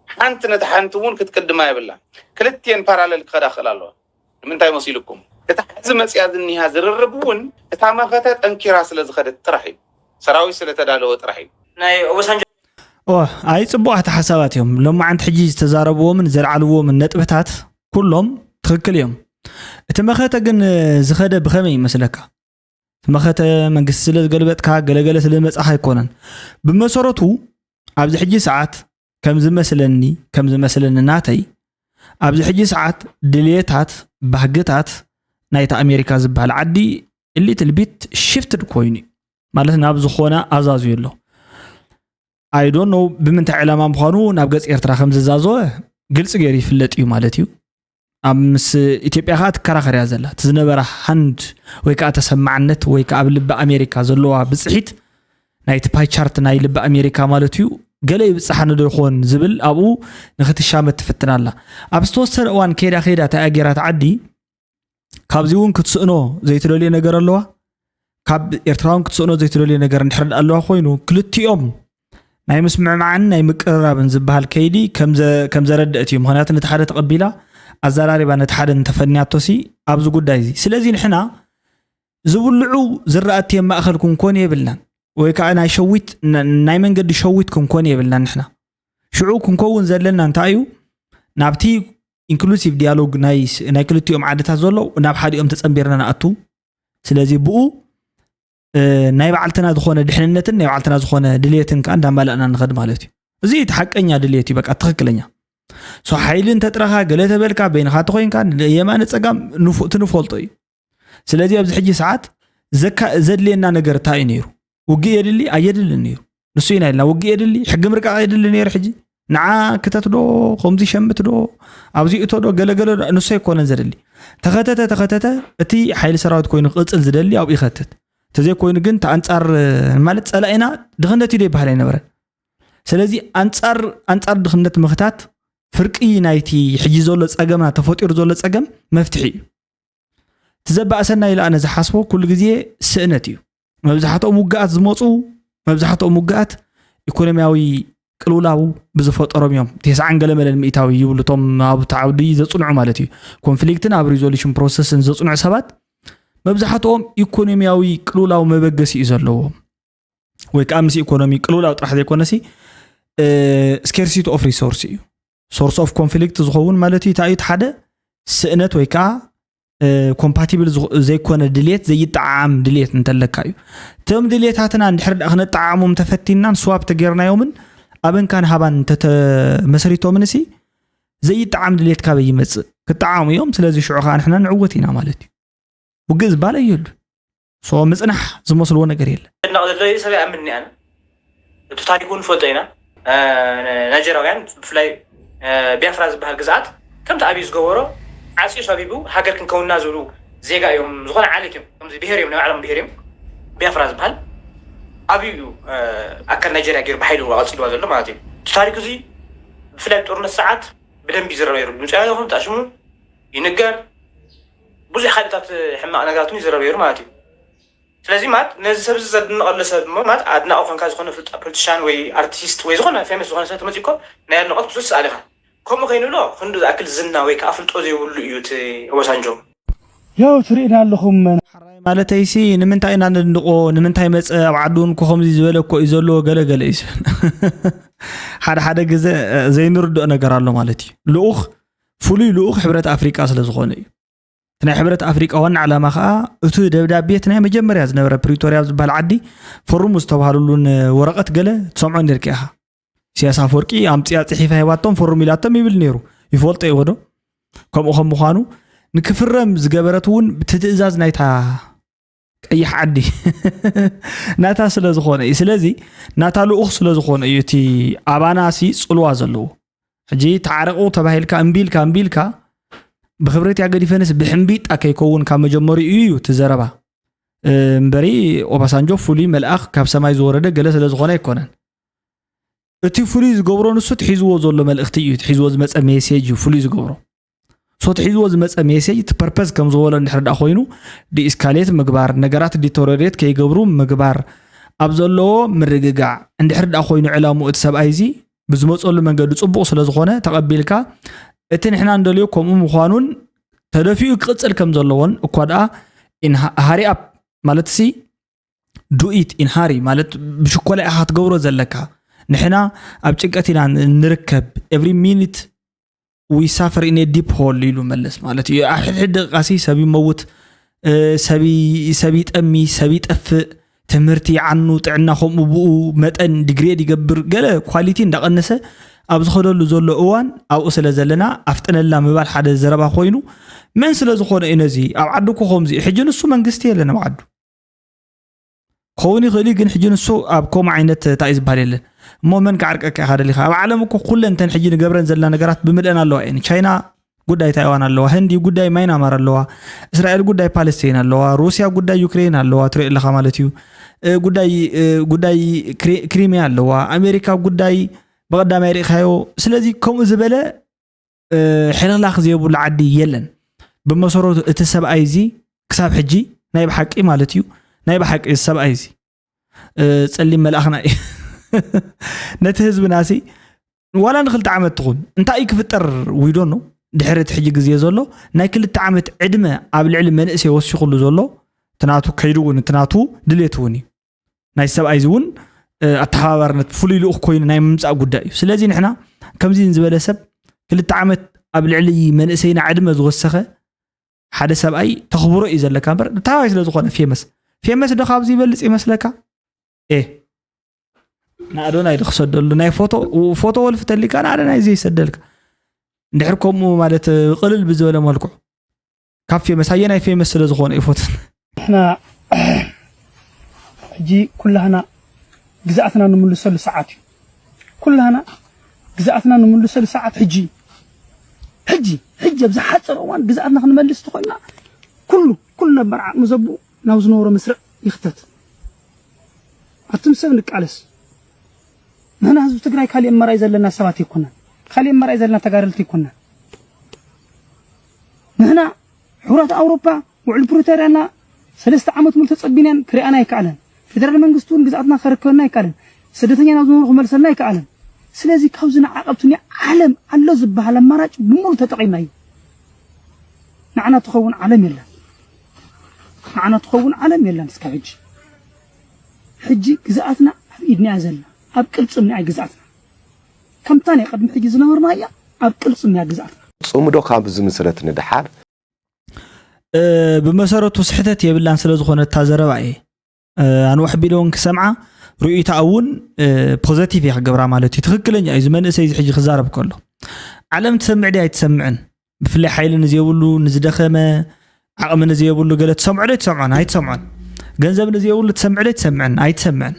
ሓንቲ ነቲ ሓንቲ እውን ክትቅድማ የብላን። ክልቲኤን ፓራለል ክኸዳ ክኽእል ኣለዋ። ንምንታይ መሲልኩም? እታ ሕዚ መፅያ ዝኒሃ ዝርርብ እውን እታ መኸተ ጠንኪራ ስለ ዝኸደት ጥራሕ እዩ። ሰራዊት ስለ ተዳለወ ጥራሕ እዩ። ናይ ኦባሳንጆ ኦ ኣይ ጽቡቓት ሓሳባት እዮም። ሎማዓንቲ ሕጂ ዝተዛረብዎምን ዘልዓልዎምን ነጥብታት ኩሎም ትኽክል እዮም። እቲ መኸተ ግን ዝኸደ ብኸመይ ይመስለካ? እቲ መኸተ መንግስቲ ስለ ዝገልበጥካ ገለገለ ስለ ዝመጻኻ ኣይኮነን። ብመሰረቱ ኣብዚ ሕጂ ሰዓት ከም ዝመስለኒ ከም ዝመስለኒ ናተይ ኣብዚ ሕጂ ሰዓት ድልየታት ባህግታት ናይታ ኣሜሪካ ዝበሃል ዓዲ ሊትል ቢት ሽፍትድ ኮይኑ እዩ ማለት ናብ ዝኾነ ኣዛዝዩ ኣሎ። I don't know ብምንታይ ዕላማ ምዃኑ ናብ ገጽ ኤርትራ ከም ዝዛዘወ ግልጺ ገይሩ ይፍለጥ እዩ ማለት እዩ። ኣብ ምስ ኢትዮጵያ ከዓ ትከራኸር እያ ዘላ። እቲ ዝነበረ ሃንድ ወይ ከዓ ተሰማዕነት ወይ ከዓ ኣብ ልቢ ኣሜሪካ ዘለዋ ብፅሒት ናይቲ ፓይ ቻርት ናይ ልቢ ኣሜሪካ ማለት እዩ። ገለ ይብፅሓኒ ዶ ይኾን ዝብል ኣብኡ ንክትሻመት ትፍትን ኣላ። ኣብ ዝተወሰነ እዋን ከይዳ ከይዳ ተኣጊራት ዓዲ ካብዚ እውን ክትስእኖ ዘይትደልዮ ነገር ኣለዋ። ካብ ኤርትራውን ክትስእኖ ዘይትደልዮ ነገር እንድሕር ደኣ ኣለዋ ኮይኑ ክልቲኦም ናይ ምስምዕማዕን ናይ ምቅርራብን ዝበሃል ከይዲ ከም ዘ- ከም ዘረድእት እዩ። ምክንያቱ ነቲ ሓደ ተቐቢላ ኣዘራሪባ ነቲ ሓደ እንተፈንያቶሲ ኣብዚ ጉዳይ እዚ። ስለዚ ንሕና ዝብልዑ ዝረኣቲ ማእኸል ክንኮን የብልናን ወይ ከዓ ናይ ሸዊት ን- ናይ መንገዲ ሸዊት ክንኮን የብልናን ንሕና ሽዑ ክንከውን ዘለና እንታይ እዩ ናብቲ ኢንክሉሲቭ ዲያሎግ ናይ ናይ ክልቲኦም ዓድታት ዘሎ ናብ ሓዲኦም ተፀንቢርና ንኣቱ ስለዚ ብኡ ናይ ባዕልትና ዝኾነ ድሕንነትን ናይ ባዕልትና ዝኾነ ድልየትን ከዓ እንዳማላእና ንኸድ ማለት እዩ እዚ እቲ ሓቀኛ ድልየት እዩ በቃ ትኽክለኛ ሶ ሓይሊ እንተጥረኻ ገለ ተበልካ በይንኻ ተኾይንካ የማነ ፀጋም ትንፈልጦ እዩ ስለዚ ኣብዚ ሕጂ ሰዓት ዘድልየና ነገር እንታይ እዩ ነይሩ ውግእ የድሊ ኣየድልን ነይሩ ንሱ ኢና ኢልና ውግእ የድሊ ሕጊ ምርቃቕ የድሊ ነይሩ ሕጂ ንዓ ክተት ዶ ከምዚ ሸምት ዶ ኣብዚ እቶ ዶ ገለገለ ንሱ ኣይኮነን ዘድሊ ተኸተተ ተኸተተ እቲ ሓይሊ ሰራዊት ኮይኑ ክቕፅል ዝደሊ ኣብኡ ይኸትት ተዘይኮይኑ ግን ተኣንፃር ማለት ፀላኢና ድኽነት እዩ ይበሃል ኣይነበረን ስለዚ ኣንፃር ኣንፃር ድኽነት ምኽታት ፍርቂ ናይቲ ሕጂ ዘሎ ፀገምና ተፈጢሩ ዘሎ ፀገም መፍትሒ እዩ እቲ ዘባእሰና ኢለ ኣነ ዝሓስቦ ኩሉ ግዜ ስእነት እዩ መብዛሕትኦም ውግኣት ዝመፁ መብዛሕትኦም ውግኣት ኢኮኖሚያዊ ቅልውላው ብዝፈጠሮም እዮም። ተስዓን ገለ መለን ሚእታዊ ይብሉ እቶም ኣብቲ ዓውዲ ዘፅንዑ ማለት እዩ። ኮንፍሊክትን ኣብ ሪዞሉሽን ፕሮሰስን ዘፅንዑ ሰባት መብዛሕትኦም ኢኮኖሚያዊ ቅልውላው መበገሲ እዩ ዘለዎም። ወይ ከዓ ምስ ኢኮኖሚ ቅልውላው ጥራሕ ዘይኮነሲ scarcity of resource እዩ። Source of conflict ዝኸውን ማለት እዩ። እንታይ እዩ? እቲ ሓደ ስእነት ወይ ከዓ ኮምፓቲብል ዘይኮነ ድልየት ዘይጠዓዓም ድልየት እንተለካ እዩ እቶም ድልየታትና እንድሕር ዳ ክነጠዓዓሞም ተፈቲናን ስዋብ ተጌርናዮምን ኣበንካን ሃባን እንተተመስሪቶምን ሲ ዘይጠዓም ድልየት ካበይ ይመፅእ ክጠዓሙ እዮም ስለዚ ሽዑ ከዓ ንሕና ንዕወት ኢና ማለት እዩ ውግእ ዝበሃል ኣየሉ ሶ ምፅናሕ ዝመስልዎ ነገር የለን ጨነቕ ዘሎ ሰብ ይኣምን ኣነ እቲ ታሪኩ ንፈልጦ ኢና ናይጀራውያን ብፍላይ ቢያፍራ ዝበሃል ግዝኣት ከምቲ ኣብዩ ዝገበሮ ዓፅዩ ሰቢቡ ሃገር ክንከውንና ዝብሉ ዜጋ እዮም ዝኾነ ዓሌት እዮም ከምዚ ብሄር እዮም ናይ ባዕሎም ብሄር እዮም ቢያፍራ ዝበሃል ኣብዩ እዩ ኣካል ናይጀርያ ገይሩ ብሓይሉ ቀፂልዋ ዘሎ ማለት እዩ እቲ ታሪኩ እዚ ብፍላይ ጦርነት ሰዓት ብደንብ ይዝረብ ነይሩ ድምፂ ይኹን ተኣሽሙ ይንገር ብዙሕ ሓይልታት ሕማቕ ነገራት ይዝረብ ነይሩ ማለት እዩ ስለዚ ማለት ነዚ ሰብ እዚ ዘድንቐሉ ሰብ እሞ ማለት ኣድናቒ ኮንካ ዝኾነ ፍሉጥ ፖለቲሻን ወይ ኣርቲስት ወይ ዝኾነ ፌመስ ዝኾነ ሰብ ተመፂእኮ ናይ ኣድናቖት ብዙሕ ትስኣል ኢኻ ከምኡ ከይንብሎ ክንዱ ዝኣክል ዝና ወይ ከዓ ፍልጦ ዘይብሉ እዩ እቲ ኦባሳንጆ ያው ትርእና ኣለኹም ሓራይ ማለተይሲ ንምንታይ ኢና ነድንቆ ንምንታይ መፀ ኣብ ዓዱ እንኮ ከምዚ ዝበለ እኮ እዩ ዘለዎ ገለገለ እዩ ዝብል ሓደ ሓደ ግዘ ዘይንርድኦ ነገር ኣሎ ማለት እዩ ልኡኽ ፍሉይ ልኡኽ ሕብረት ኣፍሪቃ ስለ ዝኾነ እዩ እቲ ናይ ሕብረት ኣፍሪቃ ዋና ዕላማ ከዓ እቲ ደብዳቤ እቲ ናይ መጀመርያ ዝነበረ ፕሪቶርያ ኣብ ዝበሃል ዓዲ ፈርሙ ዝተባሃለሉን ወረቐት ገለ ትሰምዖ ነርካ ኢኻ ኢሳያስ ኣፈወርቂ ኣምፅያ ፅሒፋ ሂባቶም ፈርሙ ኢላቶም ይብል ነይሩ ይፈልጦ ይወዶ ከምኡ ከም ምዃኑ ንክፍረም ዝገበረት እውን ብቲ ትእዛዝ ናይታ ቀይሕ ዓዲ ናታ ስለ ዝኾነ እዩ። ስለዚ ናታ ልኡኽ ስለ ዝኾነ እዩ እቲ ኣባና ሲ ጽልዋ ዘለዎ። ሕጂ ተዓረቑ ተባሂልካ እምቢ ኢልካ እምቢ ኢልካ ብክብረት ያገዲፈንስ ብሕምቢጣ ከይከውን ካብ መጀመሪኡ እዩ እቲ ዘረባ እምበሪ። ኦባሳንጆ ፍሉይ መልኣኽ ካብ ሰማይ ዝወረደ ገለ ስለ ዝኾነ ኣይኮነን። እቲ ፍሉይ ዝገብሮ ንሱ እቲ ሒዝዎ ዘሎ መልእኽቲ እዩ፣ እቲ ሒዝዎ ዝመፀ ሜሴጅ እዩ ፍሉይ ዝገብሮ። ሶ እቲ ሒዝዎ ዝመፀ ሜሴጅ እቲ ፐርፐዝ ከም ዝበሎ እንድሕር ደኣ ኮይኑ ዲኢስካሌት ምግባር፣ ነገራት ዲቶረሬት ከይገብሩ ምግባር፣ ኣብ ዘለዎ ምርግጋዕ እንድሕር ደኣ ኮይኑ ዕላምኡ እቲ ሰብኣይ እዚ ብዝመፀሉ መንገዲ ፅቡቕ ስለ ዝኾነ ተቐቢልካ እቲ ንሕና እንደልዮ ከምኡ ምዃኑን ተደፊኡ ክቕፅል ከም ዘለዎን እኳ ደኣ ሃሪ ኣፕ ማለት ሲ ዱኢት ኢን ሃሪ ማለት ብሽኮላ ኢኻ ክትገብሮ ዘለካ። ንሕና ኣብ ጭንቀት ኢና ንርከብ። ኤቭሪ ሚኒት ዊ ሳፈር ኢን ዲፕ ሆል ኢሉ መለስ ማለት እዩ። ኣብ ሕድሕድ ደቂቃሲ ሰብ ይመውት፣ ሰብ ይጠሚ፣ ሰብ ይጠፍእ፣ ትምህርቲ ይዓኑ፣ ጥዕና ከምኡ ብኡ መጠን ዲግሬድ ይገብር። ገለ ኳሊቲ እንዳቐነሰ ኣብ ዝኸደሉ ዘሎ እዋን ኣብኡ ስለ ዘለና ኣፍጥነልና ምባል ሓደ ዘረባ ኮይኑ መን ስለ ዝኾነ እዩ ነዚ ኣብ ዓዱ እኮ ከምዚ እዩ። ሕጂ ንሱ መንግስቲ የለን ኣብ ዓዱ ክኸውን ይኽእል እዩ፣ ግን ሕጂ ንሱ ኣብ ከምኡ ዓይነት እንታይ እዩ ዝበሃል የለን። እሞ መን ክዓርቀካ ኢኻ ደሊኻ? ኣብ ዓለም እኮ ኩለን እተን ሕጂ ንገብረን ዘለና ነገራት ብምልአን ኣለዋ እየን። ቻይና ጉዳይ ታይዋን ኣለዋ፣ ህንዲ ጉዳይ ማይናማር ኣለዋ፣ እስራኤል ጉዳይ ፓለስቲን ኣለዋ፣ ሩስያ ጉዳይ ዩክሬን ኣለዋ፣ ትሪኦ ኣለኻ ማለት እዩ። እ፣ ጉዳይ እ፣ ጉዳይ ክሪ- ክሪሚያ ኣለዋ፣ ኣሜሪካ ጉዳይ ብቐዳማይ ርኢኻዮ። ስለዚ ከምኡ ዝበለ ሕልኽላኽ ዘይብሉ ዓዲ የለን። ብመሰረቱ እቲ ሰብኣይ እዚ ክሳብ ሕጂ ናይ ብሓቂ ማለት እዩ ናይ ብሓቂ እዚ ሰብኣይ እዚ ጸሊም መልኣኽና እዩ። ነቲ ህዝብና ሲ ዋላ ንክልተ ዓመት ትኹን እንታይ እዩ ክፍጠር ዊዶ ነው ድሕሪ እቲ ሕጂ ግዜ ዘሎ ናይ ክልተ ዓመት ዕድመ ኣብ ልዕሊ መንእሰይ ወሲኹሉ ዘሎ ትናቱ ከይዱ እውን ትናቱ ድሌት እውን እዩ። ናይ ሰብኣይ እዚ እውን ኣተሓባባርነት ፍሉይ ልኡኽ ኮይኑ ናይ ምምፃእ ጉዳይ እዩ። ስለዚ ንሕና ከምዚ ዝበለ ሰብ ክልተ ዓመት ኣብ ልዕሊ መንእሰይና ዕድመ ዝወሰኸ ሓደ ሰብኣይ ተኽብሮ እዩ ዘለካ እምበር ታዋይ ስለ ዝኾነ ፌመስ ፌመስ ዶ ካብዚ ይበልፅ ይመስለካ? ኤ ንኣዶናይ ዶ ክሰደሉ ናይ ፎቶ ፎቶ ወልፍተሊካ ንኣዶናይ ዘይሰደልካ እንድሕር ከምኡ ማለት ቅልል ብዝበለ መልክዑ ካብ ፌመስ ኣየናይ ፌመስ ስለ ዝኾነ ይፎትን ንሕና ሕጂ ኩላህና ግዝኣትና ንምልሰሉ ሰዓት እዩ። ኩላህና ግዝኣትና ንምልሰሉ ሰዓት ሕጂ እዩ። ሕጂ ሕጂ ኣብ ዝሓፀረ እዋን ግዝኣትና ክንመልስ ተኾይና ኩሉ ኩሉ ነበር ዓቕሚ ዘብኡ ናብ ዝነበሮ መስርዕ ይኽተት። ኣቱም ሰብ ንቃለስ። ንሕና ህዝቢ ትግራይ ካሊእ መራይ ዘለና ሰባት ኣይኮናን። ካሊእ መራይ ዘለና ተጋደልቲ ኣይኮናን። ንሕና ሕቡራት ኣውሮፓ ውዕል ፕሪቶርያና ሰለስተ ዓመት ሙሉ ተጸቢናን ክሪኣና ኣይከኣለን። ፌደራል መንግስቲ እውን ግዝኣትና ከረክበና ኣይከኣለን። ስደተኛ ናብ ዝነበሩ ክመልሰልና ኣይከኣለን። ስለዚ ካብዚ ንዓቐብ ትኒ ዓለም ኣሎ ዝበሃል ኣማራጭ ብሙሉ ተጠቒምናዮ። ንዓና ትኸውን ዓለም የለን። ንዓና ትኸውን ዓለም የለን እስካብ ሕጂ። ሕጂ ግዝኣትና ኣብ ኢድና እያ ዘላ። ኣብ ቅልጽምና እያ ግዝኣትና። ከምታ ናይ ቅድሚ ሕጂ ዝነበርናያ ኣብ ቅልጽምና እያ ግዝኣትና። ጽምዶ ካብ ዝምስረት ንደሓር ብመሰረቱ ስሕተት የብላን ስለ ዝኾነ እታ ዘረባ እየ ኣንውሕ ቢለ እውን ክሰምዓ ርእይታ እውን ፖዘቲቭ እየ ክገብራ ማለት እዩ። ትኽክለኛ እዩ። እዚ መንእሰይ እዚ ሕጂ ክዛረብ ከሎ ዓለም ትሰምዕ ድያ ኣይትሰምዕን? ብፍላይ ሓይሊ ንዘይብሉ ንዝደኸመ ዓቕሚ ንዘይብሉ ገለ ትሰምዖ ዶ ኣይትሰምዖን? ኣይትሰምዖን። ገንዘብ ንዘይብሉ ትሰምዕ ዶ ኣይትሰምዕን? ኣይትሰምዕን።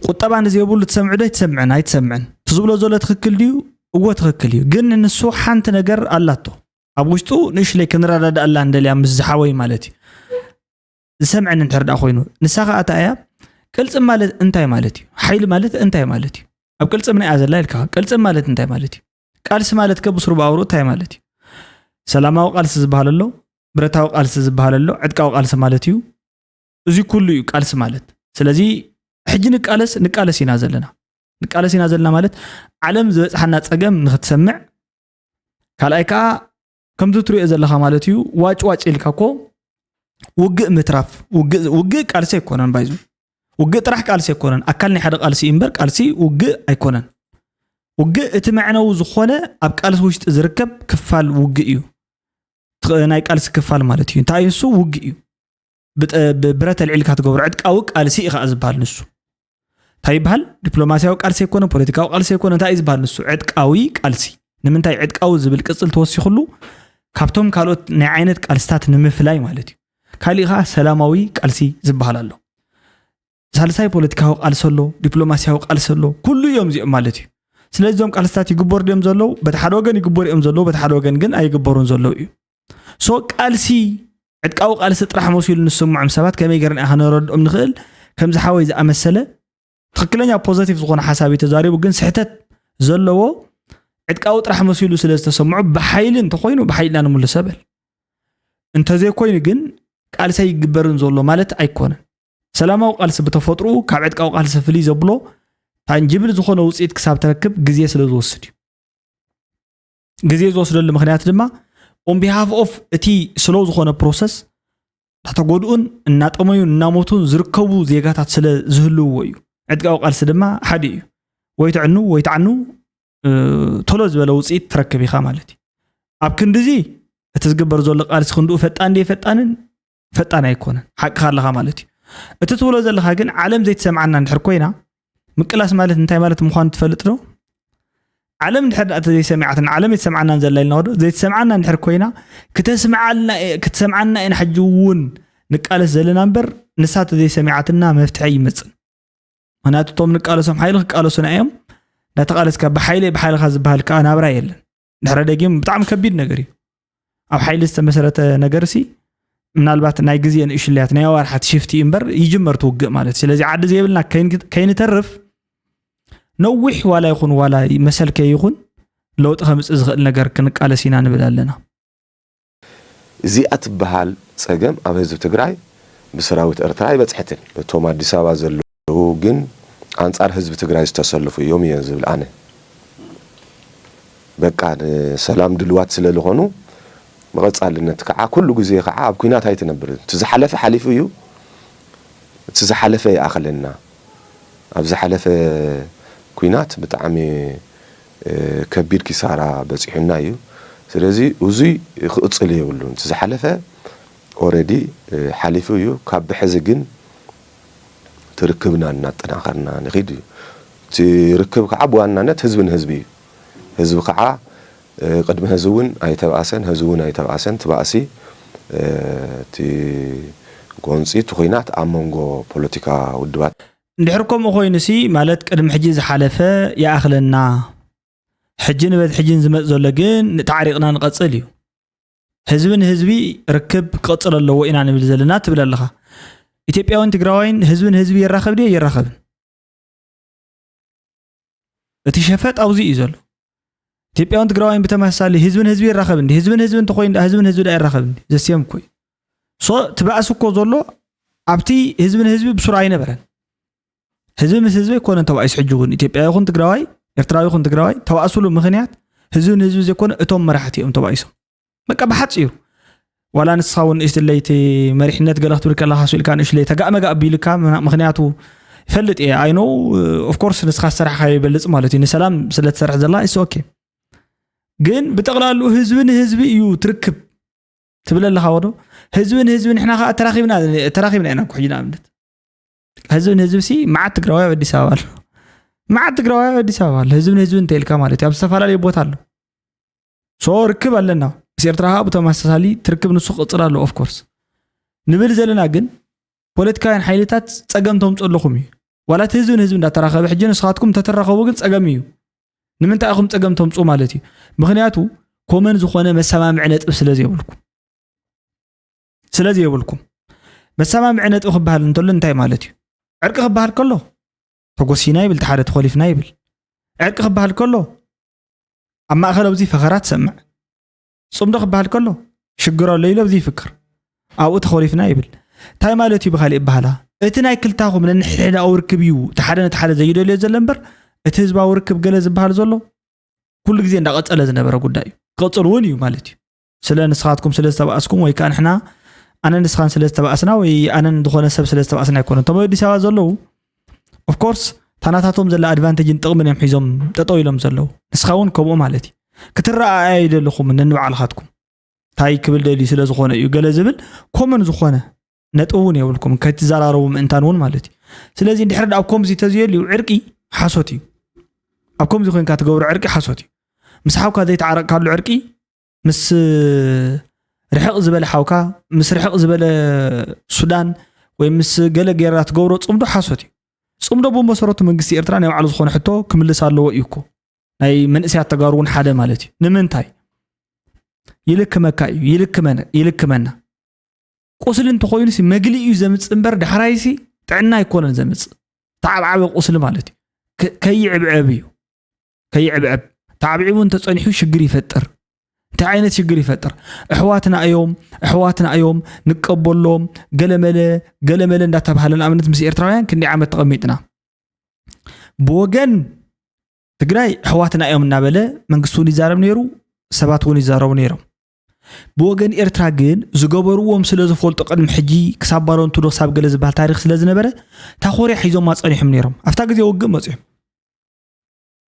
ቁጠባ ንዘይብሉ ትሰምዕ ዶ ኣይትሰምዕን? ኣይትሰምዕን። እቲ ዝብሎ ዘሎ ትኽክል ድዩ? እወ ትኽክል እዩ። ግን ንሱ ሓንቲ ነገር ኣላቶ። ኣብ ውሽጡ ንእሽለይ ክንረዳድኣላ እንደልያ ምስ ዝሓወይ ማለት እዩ። ዝሰምዐኒ እንድሕር ደኣ ኮይኑ ንሳ ኸኣ እታ እያ ቅልጽም ማለት እንታይ ማለት እዩ? ሓይሊ ማለት እንታይ ማለት እዩ? ኣብ ቅልጽምና እያ ዘላ ኢልካ ቅልጽም ማለት እንታይ ማለት እዩ? ቃልሲ ማለት ከ ብስሩ ብኣውሩ እንታይ ማለት እዩ? ሰላማዊ ቃልሲ ዝበሃል ኣሎ፣ ብረታዊ ቃልሲ ዝበሃል ኣሎ፣ ዕጥቃዊ ቃልሲ ማለት እዩ። እዚ ኩሉ እዩ ቃልሲ ማለት። ስለዚ ሕጂ ንቃለስ ንቃለስ ኢና ዘለና። ንቃለስ ኢና ዘለና ማለት ዓለም ዝበጽሓና ጸገም ንክትሰምዕ ካልኣይ ከዓ ከምቲ ትሪኦ ዘለካ ማለት እዩ ዋጭ ዋጭ ኢልካ እኮ ውግእ ምትራፍ ውግእ ውግእ ቃልሲ ኣይኮነን ባይዙ ውግእ ጥራሕ ቃልሲ ኣይኮነን ኣካል ናይ ሓደ ቃልሲ እዩ እምበር ቃልሲ ውግእ ኣይኮነን ውግእ እቲ መዕነዊ ዝኾነ ኣብ ቃልሲ ውሽጢ ዝርከብ ክፋል ውግእ እዩ ናይ ቃልሲ ክፋል ማለት እዩ እንታይ ንሱ ውግእ እዩ ብረት ኣልዒልካ ትገብሮ ዕጥቃዊ ቃልሲ እዩ ከዓ ዝበሃል ንሱ እንታይ ይበሃል ዲፕሎማሲያዊ ቃልሲ ኣይኮነ ፖለቲካዊ ቃልሲ ኣይኮነ እንታይ እዩ ዝበሃል ንሱ ዕጥቃዊ ቃልሲ ንምንታይ ዕጥቃዊ ዝብል ቅፅል ተወሲኽሉ ካብቶም ካልኦት ናይ ዓይነት ቃልስታት ንምፍላይ ማለት እዩ። ካሊእ ከዓ ሰላማዊ ቃልሲ ዝበሃል ኣሎ። ሳልሳይ ፖለቲካዊ ቃልሲ ኣሎ፣ ዲፕሎማሲያዊ ቃልሲ ኣሎ፣ ኩሉ እዮም እዚኦም ማለት እዩ። ስለዚ እዞም ቃልስታት ይግበሩ ድዮም ዘለዉ? በቲ ሓደ ወገን ይግበሩ እዮም ዘለዉ፣ በቲ ሓደ ወገን ግን ኣይግበሩን ዘለዉ እዩ። ሶ ቃልሲ ዕጥቃዊ ቃልሲ ጥራሕ መሲሉ ንስምዖም ሰባት ከመይ ገርና ኢና ከነረድኦም ንኽእል? ከምዚ ሓወይ ዝኣመሰለ ትኽክለኛ ፖዘቲቭ ዝኾነ ሓሳብ እዩ ተዛሪቡ፣ ግን ስሕተት ዘለዎ ዕጥቃዊ ጥራሕ መሲሉ ስለ ዝተሰምዖ ብሓይሊ እንተኾይኑ ብሓይልና ንምልሶ በል። እንተዘይኮይኑ ግን ቃልሲ ኣይግበርን ዘሎ ማለት ኣይኮነን። ሰላማዊ ቃልሲ ብተፈጥሩ ካብ ዕጥቃዊ ቃልሲ ፍልይ ዘብሎ ታንጅብል ዝኾነ ውፅኢት ክሳብ ተረክብ ግዜ ስለ ዝወስድ እዩ። ግዜ ዝወስደሉ ምክንያት ድማ on behalf of እቲ ስሎ ዝኾነ ፕሮሰስ እናተጎድኡን እናጠመዩን እናሞቱን ዝርከቡ ዜጋታት ስለ ዝህልውዎ እዩ። ዕጥቃዊ ቃልሲ ድማ ሓደ እዩ። ወይ ትዕኑ ወይ ትዓኑ ቶሎ ዝበለ ውፅኢት ትረክብ ኢኻ ማለት እዩ። ኣብ ክንድዚ እቲ ዝግበር ዘሎ ቃልሲ ክንድኡ ፈጣን ድየ ፈጣንን ፈጣን ኣይኮነን። ሓቅኻ ኣለኻ ማለት እዩ። እቲ ትብሎ ዘለኻ ግን ዓለም ዘይትሰምዓና እንድሕር ኮይና ምቅላስ ማለት እንታይ ማለት ምዃኑ ትፈልጥ ዶ? ዓለም እንድሕር ደኣ ዘይሰሚዓትን ዓለም ኣይትሰምዓናን ዘላ ኢልና ዶ ዘይትሰምዓና እንድሕር ኮይና ክትሰምዓልና ክትሰምዓና ኢና ሕጂ እውን ንቃለስ ዘለና እምበር ንሳ ተዘይሰሚዓትና መፍትሒ ኣይመፅን። ምክንያቱ እቶም ንቃለሶም ሓይሊ ክቃለሱና እዮም። እንዳተቃለስካ ብሓይሊ ብሓይልካ ዝበሃል ከዓ ናብራ የለን። ድሕረ ደጊም ብጣዕሚ ከቢድ ነገር እዩ። ኣብ ሓይሊ ዝተመሰረተ ነገር ሲ ምናልባት ናይ ግዜ ንእሽለያት ናይ ኣዋርሓት ሽፍቲ እዩ እምበር ይጅመር ትውግእ ማለት እዩ። ስለዚ ዓዲ ዘይብልና ከይን- ከይንተርፍ ነዊሕ ዋላ ይኹን ዋላ መሰልከ ይኹን ለውጢ ከምፅእ ዝኽእል ነገር ክንቃለስ ኢና ንብል ኣለና። እዚኣ ትበሃል ፀገም ኣብ ህዝቢ ትግራይ ብሰራዊት ኤርትራ ኣይበፅሐትን። እቶም ኣዲስ ኣበባ ዘለዉ ግን ኣንፃር ህዝቢ ትግራይ ዝተሰለፉ እዮም እየ ዝብል ኣነ። በቃ ንሰላም ድልዋት ስለ ዝኾኑ ብቐፃልነት ከዓ ኩሉ ግዜ ከዓ ኣብ ኲናት ኣይትነብርን። እቲ ዝሓለፈ ሓሊፉ እዩ። እቲ ዝሓለፈ ይኣኽለና። ኣብ ዝሓለፈ ኲናት ብጣዕሚ ከቢድ ኪሳራ በፂሑና እዩ። ስለዚ እዙይ ክቕፅል የብሉን። እቲ ዝሓለፈ ኦረዲ ሓሊፉ እዩ። ካብ ብሕዚ ግን እቲ ርክብና እናጠናኸርና ንኺድ እዩ። እቲ ርክብ ከዓ ብዋናነት ህዝቢ ንህዝቢ እዩ። ህዝቢ ከዓ ቅድሚ ህዚ እውን ኣይተባእሰን፣ ህዚ እውን ኣይተባእሰን። እቲ ባእሲ እቲ ጎንፂ እቲ ኹናት ኣብ መንጎ ፖለቲካ ውድባት እንድሕር ከምኡ ኮይኑሲ ማለት ቅድሚ ሕጂ ዝሓለፈ ይኣኽለና ሕጂ ንበት ሕጂ ዝመፅ ዘሎ ግን ተዓሪቕና ንቐፅል እዩ። ህዝቢ ንህዝቢ ርክብ ክቐፅል ኣለዎ ኢና ንብል ዘለና ትብል ኣለኻ። ኢትዮጵያውን ትግራዋይን ህዝቢ ንህዝቢ ይራኸብ ድዮ? ይራኸብን። እቲ ሸፈጥ ኣብዚ እዩ ዘሎ። ኢትዮጵያውን ትግራዋይን ብተመሳሳሊ ህዝቢ ንህዝቢ ይራኸብ እንዲ ህዝቢ ንህዝቢ እንተኮይኑ ደኣ ህዝቢ ንህዝቢ ደኣ ይራኸብ እንዲ ዘስየም እኮ እዩ። ሶ እቲ ባእሲ እኮ ዘሎ ኣብቲ ህዝቢ ንህዝቢ ብሱር ኣይነበረን። ህዝቢ ምስ ህዝቢ ኣይኮነን ተባኢሱ ሕጂ እውን ኢትዮጵያ ይኹን ትግራዋይ ኤርትራዊ ይኹን ትግራዋይ ተባእሱሉ ምክንያት ህዝቢ ንህዝቢ ዘይኮነ እቶም መራሕቲ እዮም ተባኢሶም። በቃ ብሓፂሩ ዋላ ንስኻ እውን ንእሽትለይቲ መሪሕነት ገለ ክትብል ከለካ ስኢልካ ንእሽለይ ተጋእ መጋእ ቢልካ ምክንያቱ ይፈልጥ እየ ኣይኖ ኦፍኮርስ ንስኻ ዝሰራሕካዮ ይበልፅ ማለት እዩ ንሰላም ስለትሰርሕ ዘላ ኢስ ኦኬ ግን ብጠቕላሉ ህዝቢ ንህዝቢ እዩ ትርክብ ትብል ኣለኻ ወዶ ህዝቢ ንህዝቢ ንሕና ከዓ ተራኺብና ተራኺብና ኢና እኮ ሕጂ ንኣብነት ህዝቢ ንህዝቢ ሲ መዓት ትግራዋይ ኣብ ኣዲስ ኣበባ ኣሎ መዓት ትግራዋይ ኣብ ኣዲስ ኣበባ ኣሎ ህዝቢ ንህዝቢ እንተ ኢልካ ማለት እዩ ኣብ ዝተፈላለዩ ቦታ ኣሎ ሶ ርክብ ኣለና ምስ ኤርትራ ከዓ ብተመሳሳሊ ትርክብ ንሱ ክቕፅል ኣሎ ኦፍኮርስ ንብል ዘለና ግን ፖለቲካውያን ሓይልታት ፀገም ተምፁ ኣለኹም እዩ ዋላ እቲ ህዝቢ ንህዝቢ እንዳተራኸበ ሕጂ ንስኻትኩም እንተተራኸቡ ግን ፀገም እዩ ንምንታይ ኢኹም ፀገም ተምፁ ማለት እዩ ምክንያቱ ኮመን ዝኾነ መሰማምዒ ነጥብ ስለ ዘይብልኩም ስለ ዘይብልኩም መሰማምዒ ነጥቢ ክበሃል እንተሎ እንታይ ማለት እዩ ዕርቂ ክበሃል ከሎ ተጎሲና ይብል ተሓደ ተኾሊፍና ይብል ዕርቂ ክበሃል ከሎ ኣብ ማእኸል ኣብዚ ፈኸራ ትሰምዕ ፅምዶ ክበሃል ከሎ ሽግር ኣሎ ኢሎ ኣብዚ ይፍክር ኣብኡ ተኾሊፍና ይብል እንታይ ማለት እዩ ብካሊእ ይበሃላ እቲ ናይ ክልታኹም ነንሕድሕዳዊ ርክብ እዩ እቲ ሓደ ነቲ ሓደ ዘይደልዮ ዘሎ እምበር እቲ ህዝባዊ ርክብ ገለ ዝበሃል ዘሎ ኩሉ ግዜ እንዳቐፀለ ዝነበረ ጉዳይ እዩ ክቕፅል እውን እዩ ማለት እዩ ስለ ንስኻትኩም ስለ ዝተባእስኩም ወይ ከዓ ንሕና ኣነ ንስኻን ስለ ዝተባእስና ወይ ኣነን ዝኾነ ሰብ ስለ ዝተባእስና ኣይኮነ እቶም ኣዲስ ኣበባ ዘለዉ ኦፍኮርስ ታናታቶም ዘላ ኣድቫንቴጅን ጥቕምን እዮም ሒዞም ጠጠው ኢሎም ዘለዉ ንስኻ እውን ከምኡ ማለት እዩ ክትረኣኣዩ ዘለኹም ነንባዕልኻትኩም እንታይ ክብል ደልዩ ስለ ዝኾነ እዩ ገለ ዝብል ኮመን ዝኾነ ነጥቢ እውን የብልኩም ከይትዘራረቡ ምእንታን እውን ማለት እዩ ስለዚ እንድሕር ኣብ ከምዚ ተዝየልዩ ዕርቂ ሓሶት እዩ ኣብ ከምዚ ኮይንካ ትገብሮ ዕርቂ ሓሶት እዩ ምስ ሓውካ ዘይተዓረቅካሉ ዕርቂ ምስ ርሕቕ ዝበለ ሓውካ፣ ምስ ርሕቕ ዝበለ ሱዳን ወይ ምስ ገለ ጌርና ትገብሮ ጽምዶ ሓሶት እዩ። ጽምዶ ብመሰረቱ መንግስቲ ኤርትራ ናይ ባዕሉ ዝኾነ ሕቶ ክምልስ ኣለዎ እዩ እኮ። ናይ መንእሰያት ተጋሩ እውን ሓደ ማለት እዩ። ንምንታይ? ይልክመካ እዩ፣ ይልክመነ-፣ ይልክመና። ቁስሊ እንተኾይኑሲ መግልኢ እዩ ዘምጽእ እምበር ዳሕራይሲ ጥዕና ኣይኮነን ዘምጽእ። ተዓብዓበ ቁስሊ ማለት እዩ። ከ-፣ ከይዕብዕብ እዩ። ከይዕብዕብ። ተዓብዒቡ እንተጸኒሑ ሽግር ይፈጥር። እንታይ ዓይነት ሽግር ይፈጥር? ኣሕዋትና እዮም፣ ኣሕዋትና እዮም፣ ንቀበሎም፣ ገለመለ፣ ገለመለ እንዳተባሃለ ንኣብነት ምስ ኤርትራውያን ክንደይ ዓመት ተቐሚጥና። ብወገን ትግራይ ኣሕዋትና እዮም እናበለ መንግስቲ እውን ይዛረብ ነይሩ፣ ሰባት እውን ይዛረቡ ነይሮም። ብወገን ኤርትራ ግን ዝገበርዎም ስለ ዝፈልጡ ቅድሚ ሕጂ ክሳብ ባረንቱ ዶ ክሳብ ገለ ዝበሃል ታሪኽ ስለ ዝነበረ እታ ኮርያ ሒዞማ ጸኒሖም ነይሮም። ኣብታ ግዜ ውግእ መጺኦም።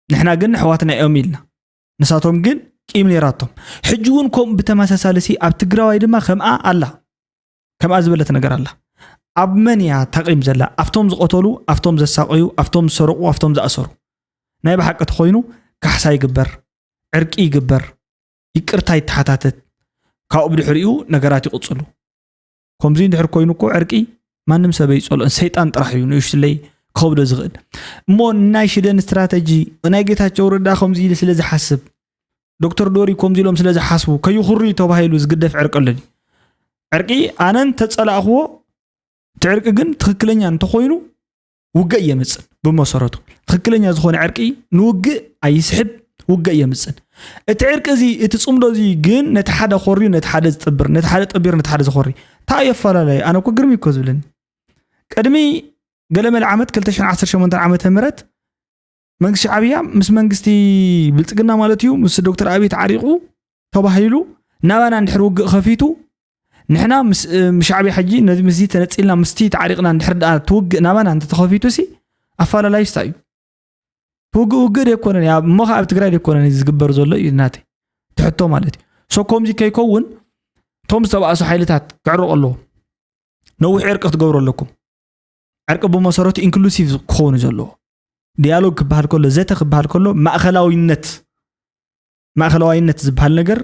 ንሕና ግን ኣሕዋትና እዮም ኢልና። ንሳቶም ግን ቂም ነይራቶም። ሕጂ እውን ከምኡ ብተመሳሳሊ ሲ ኣብ ትግራዋይ ድማ ከምኣ ኣላ። ከምኣ ዝበለት ነገር ኣላ። ኣብ መን እያ ታቂም ዘላ? ኣብቶም ዝቐተሉ፣ ኣብቶም ዘሳቀዩ፣ ኣብቶም ዝሰረቁ፣ ኣብቶም ዝኣሰሩ። ናይ ብሓቂ ተኾይኑ ካሕሳ ይግበር፣ ዕርቂ ይግበር፣ ይቅርታ ይተሓታተት። ካብኡ ብድሕሪኡ ነገራት ይቕጽሉ። ከምዚ እንድሕር ኮይኑ እኮ ዕርቂ ማንም ሰብ ኣይጸልኦን፣ ሰይጣን ጥራሕ እዩ ንእሽትለይ ከብዶ ዝኽእል። እሞ ናይ ሽደን ስትራተጂ፣ ናይ ጌታቸው ረዳ ከምዚ ኢሉ ስለ ዝሓስብ፣ ዶክተር ዶሪ ከምዚ ኢሎም ስለ ዝሓስቡ፣ ከይኹሪ ተባሂሉ ዝግደፍ ዕርቂ ኣሎ ድዩ? ዕርቂ ኣነ እንተጸላእኽዎ፣ እቲ ዕርቂ ግን ትኽክለኛ እንተኾይኑ ውግእ የምጽእ። ብመሰረቱ ትኽክለኛ ዝኾነ ዕርቂ ንውግእ ኣይስሕብ፣ ውግእ የምጽእ። እቲ ዕርቂ እዚ፣ እቲ ጽምዶ እዚ ግን ነቲ ሓደ ኮርዩ ነቲ ሓደ ዝጥብር፣ ነቲ ሓደ ጠቢሩ ነቲ ሓደ ዝኾሪ፣ እንታይ የፈላለየ? ኣነ እኮ ግርም እኮ ዝብለኒ። ቅድሚ ገለመለ ዓመት፣ ክልተ ሽሕን ዓሰርተ ሸሞንተን ዓመተ ምህረት፣ መንግስቲ ሻዕብያ ምስ መንግስቲ ብልጽግና ማለት እዩ፣ ምስ ዶክተር ኣብይ ተዓሪቑ ተባሂሉ፣ ናባና እንድሕር ውግእ ከፊቱ፣ ንሕና ምስ፣ ምስ ሻዕብያ ሕጂ ነዚ ምስዚ ተነጺልና ምስቲ ተዓሪቕና እንድሕር ደኣ ትውግእ ናባና እንተተኸፊቱ ሲ፣ ኣፋላላዩስ እንታይ እዩ? ትውግእ ውግእ ደይኮነን፣ እሞ ኸዓ ኣብ ትግራይ ደይኮነን ዝግበር ዘሎ እዩ ናተይ ትሕቶ ማለት እዩ። ሶ ከምዚ ከይከውን፣ እቶም ዝተባእሱ ሓይልታት ክዕረቑ ኣለዎም። ነዊሕ ዕርቂ ክትገብሩ ኣለኩም። ዕርቂ ብመሰረቱ ኢንክሉሲቭ ክኸውን እዩ ዘለዎ። ዲያሎግ ክበሃል ከሎ፣ ዘተ ክበሃል ከሎ፣ ማእኸላዊነት፣ ማእኸላዋይነት ዝበሃል ነገር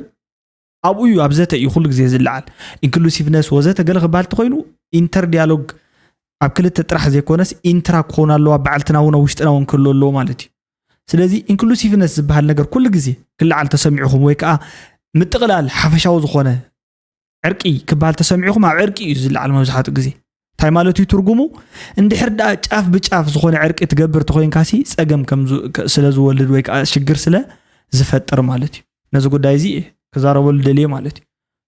ኣብኡ እዩ፣ ኣብ ዘተ እዩ ኩሉ ግዜ ዝለዓል። ኢንክሉሲቭነስ ወዘተ ገለ ክበሃል እንተኾይኑ፣ ኢንተር ዲያሎግ ኣብ ክልተ ጥራሕ ዘይኮነስ፣ ኢንትራ ክኾን ኣለዋ፣ ባዕልትና እውን ኣብ ውሽጥና እውን ክህሉ ኣለዎ ማለት እዩ። ስለዚ ኢንክሉሲቭነስ ዝበሃል ነገር ኩሉ ግዜ ክለዓል ተሰሚዕኹም፣ ወይ ከዓ ምጥቕላል ሓፈሻዊ ዝኾነ ዕርቂ ክበሃል ተሰሚዕኹም፣ ኣብ ዕርቂ እዩ ዝለዓል መብዛሕትኡ ግዜ። እንታይ ማለት እዩ ትርጉሙ? እንድሕር ደኣ ጫፍ ብጫፍ ዝኾነ ዕርቂ ትገብር ተኾይንካሲ፣ ጸገም ከም ዝ-፣ ከ-፣ ስለ ዝወልድ ወይ ከዓ ሽግር ስለ ዝፈጥር ማለት እዩ። ነዚ ጉዳይ እዚ እየ ክዛረበሉ ደልየ ማለት እዩ።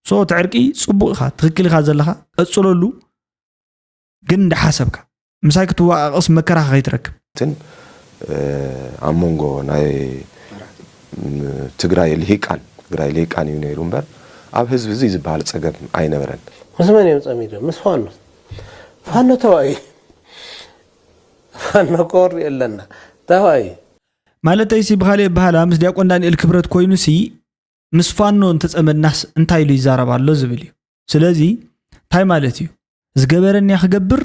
ሶ፣ እቲ ዕርቂ ጽቡቕ ኢኻ፣ ትኽክል ኢኻ ዘለኻ፣ ቀጽለሉ። ግን እንዳሓሰብካ፣ ምሳይ ክትወቃቀስ መከራ ከይትረክብ። ትን፣ እ፣ ኣብ መንጎ ናይ፣ ም፣ ትግራይ ልሂቃን፣ ትግራይ ልሂቃን እዩ ነይሩ እምበር፣ ኣብ ህዝቢ እዚ ዝበሃል ጸገም ኣይነበረን። ምስ መን እዮም ጸሚዶም? ምስ ፋኖ። ፋኖ ተባኢ። ፋኖ እኮ ወሪኡ ኣለና። ተባኢ። ማለተይሲ ብኻልእ ኣበሃህላ ምስ ዲያቆን ዳንኤል ክብረት ኮይኑሲ ምስ ፋኖ እንተጸመድናስ እንታይ ኢሉ ይዛረብ ኣሎ ዝብል እዩ። ስለዚ እንታይ ማለት እዩ? ዝገበረኒ እያ ክገብር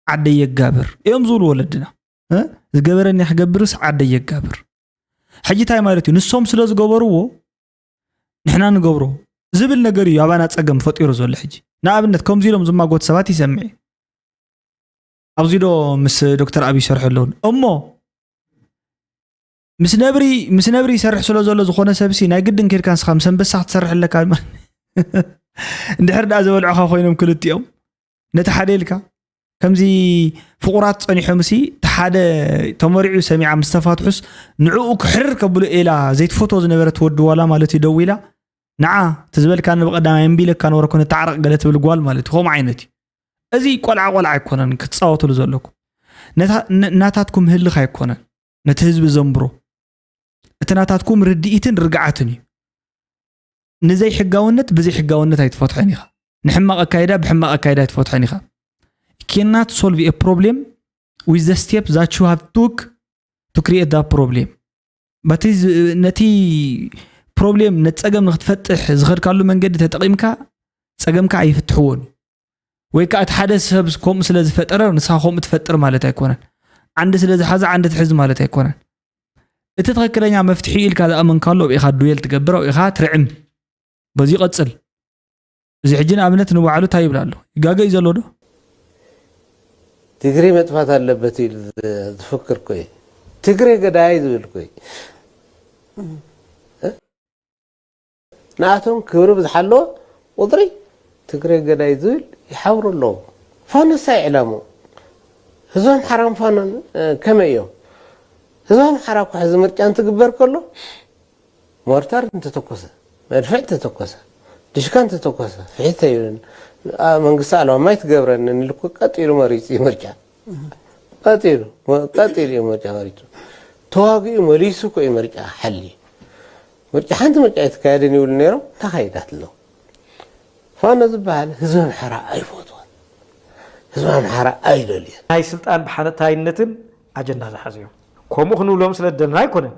ዓደይ የጋብር እዮም ዝብሉ ወለድና። እ? ዝገበረኒ እያ ክገብርስ ዓደይ የጋብር። ሕጂ እንታይ ማለት እዩ? ንሶም ስለ ዝገበርዎ ንሕና ንገብሮ ዝብል ነገር እዩ ኣባና ጸገም ፈጢሩ ዘሎ። ሕጂ ንኣብነት ከምዚ ኢሎም ዝማጎት ሰባት ይሰምዕ እየ። ኣብዚ ዶ ምስ ዶክተር ኣብይ ይሰርሑ ኣለውን እሞ ምስ ነብሪ፣ ምስ ነብሪ ይሰርሕ ስለ ዘሎ ዝኾነ ሰብሲ ናይ ግድን ኬድካ ንስኻ ምስ ኣንበሳ ክትሰርሕ ኣለካ። እንድሕር ደኣ ዝበልዑኻ ኮይኖም ክልቲኦም ነቲ ሓደ ኢልካ ከምዚ ፍቑራት ጸኒሖምሲ እቲ ሓደ ተመሪዑ ሰሚዓ ምስ ተፋትሑስ ንዕኡ ክሕርር ከብሎ ኢላ ዘይትፈትዎ ዝነበረት ወዲ ዋላ ማለት እዩ ደዊላ ንዓ እቲ ዝበልካኒ ብቐዳማይ እምቢ ኢለካ ነበርኩ ንተዓረቕ ገለ ትብል ጓል ማለት እዩ። ከምኡ ዓይነት እዩ። እዚ ቆልዓ ቆልዓ ኣይኮነን ክትጻወትሉ ዘለኩም። ነታ-፣ ነ-፣ ናታትኩም ህልኽ ኣይኮነን ነቲ ህዝቢ ዘንብሮ። እቲ ናታትኩም ርድኢትን ርግዓትን እዩ። ንዘይሕጋውነት ብዘይሕጋውነት ኣይትፈትሖን ኢኻ። ንሕማቕ ኣካይዳ ብሕማቕ ኣካይዳ ኣይትፈትሖን ኢኻ። You cannot solve a problem with the step that you have took to create that problem። በቲ ዝ-፣ ነቲ ፕሮብሌም፣ ነቲ ጸገም ንክትፈትሕ ዝኸድካሉ መንገዲ ተጠቒምካ ጸገምካ ኣይፍትሕዎን እዩ። ወይ ከኣ እቲ ሓደ ሰብ ከምኡ ስለ ዝፈጠረ ንስኻ ከምኡ ትፈጥር ማለት ኣይኮነን። ዓንዲ ስለ ዝሓዘ ዓንዲ ትሕዝ ማለት ኣይኮነን። እቲ ትኽክለኛ መፍትሒ ኢልካ ዝኣመንካሉ ኣብኡ ኢኻ ዱዌል ትገብር፣ ኣብኡ ኢኻ ትርዕም። በዚ ይቐጽል። እዚ ሕጂ ንኣብነት ንባዕሉ እንታይ ይብል ኣሎ? ይጋገ እዩ ዘሎ ዶ? ትግሬ መጥፋት ኣለበት ኢሉ ዝፍክር ኮይ ትግሬ ገዳይ ዝብል ኮይ ንኣቶም ክብሪ ብዝሓለዎ ቁፅሪ ትግሬ ገዳይ ዝብል ይሓብሩ ኣለዉ። ፋኖ እንታይ ዕላሙ? ህዝቢ ኣምሓራን ፋኖን ከመይ እዮም? ህዝቢ ኣምሓራ እኮ ሕዚ ምርጫ እንትግበር ከሎ ሞርታር እንተተኮሰ፣ መድፍዕ እንተተኮሰ፣ ድሽካ እንተተኮሰ ፍሒተ ይብልን መንግስቲ ኣለዋ ማይ ትገብረንን ኢሉ እኮ ቀጥ ኢሉ መሪፁ እዩ ምርጫ። ቀጥ ኢሉ ቀጥ ኢሉ እዩ ምርጫ መሪፁ። ተዋጊኡ መሊሱ እኮ እዩ ምርጫ ሓሊ። ምርጫ ሓንቲ ምርጫ ኣይትካየድን ይብሉ ነይሮም፣ ተኻይዳት ኣለዉ። ፋኖ ዝበሃል ህዝቢ ኣምሓራ ኣይፈትዎን። ህዝቢ ኣምሓራ ኣይደልዮን። ናይ ስልጣን ብሓታይነትን ኣጀንዳ ዝሓዙ እዮም። ከምኡ ክንብሎም ስለ ዝደለና ኣይኮነን።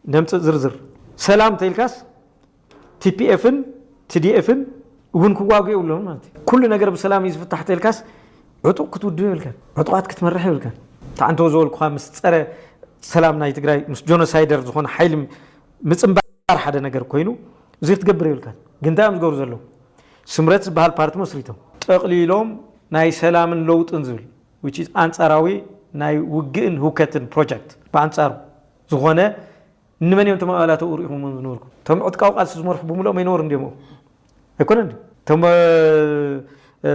ነምፅእ ዝርዝር ሰላም ተኢልካስ ቲፒኤፍን ቲዲኤፍን እውን ክዋጉ የብሎም ማለት እዩ። ኩሉ ነገር ብሰላም እዩ ዝፍታሕ ተኢልካስ ዕጡቕ ክትውድብ የብልካን፣ ዕጡቓት ክትመርሕ የብልካን። ታዕንቶ ዝበልኩኻ ምስ ፀረ ሰላም ናይ ትግራይ ምስ ጆኖሳይደር ዝኾነ ሓይሊ ምፅንባር ሓደ ነገር ኮይኑ እዚ ክትገብር የብልካን። ግን እንታይ እዮም ዝገብሩ ዘለዉ? ስምረት ዝበሃል ፓርቲ መስሪቶም ጠቕሊሎም ናይ ሰላምን ለውጥን ዝብል which is ኣንፃራዊ ናይ ውግእን ህውከትን ፕሮጀክት ብኣንፃሩ ዝኾነ ንመን እዮም እቶም ኣባላት ኣብኡ ርኢኹምዎም ዝነበርኩም? እቶም ዕጥቃዊ ቃልሲ ዝመርሑ ብምልኦም ኣይነበሩን ድዮም ኣብኡ? ኣይኮነን ድዩ? እቶም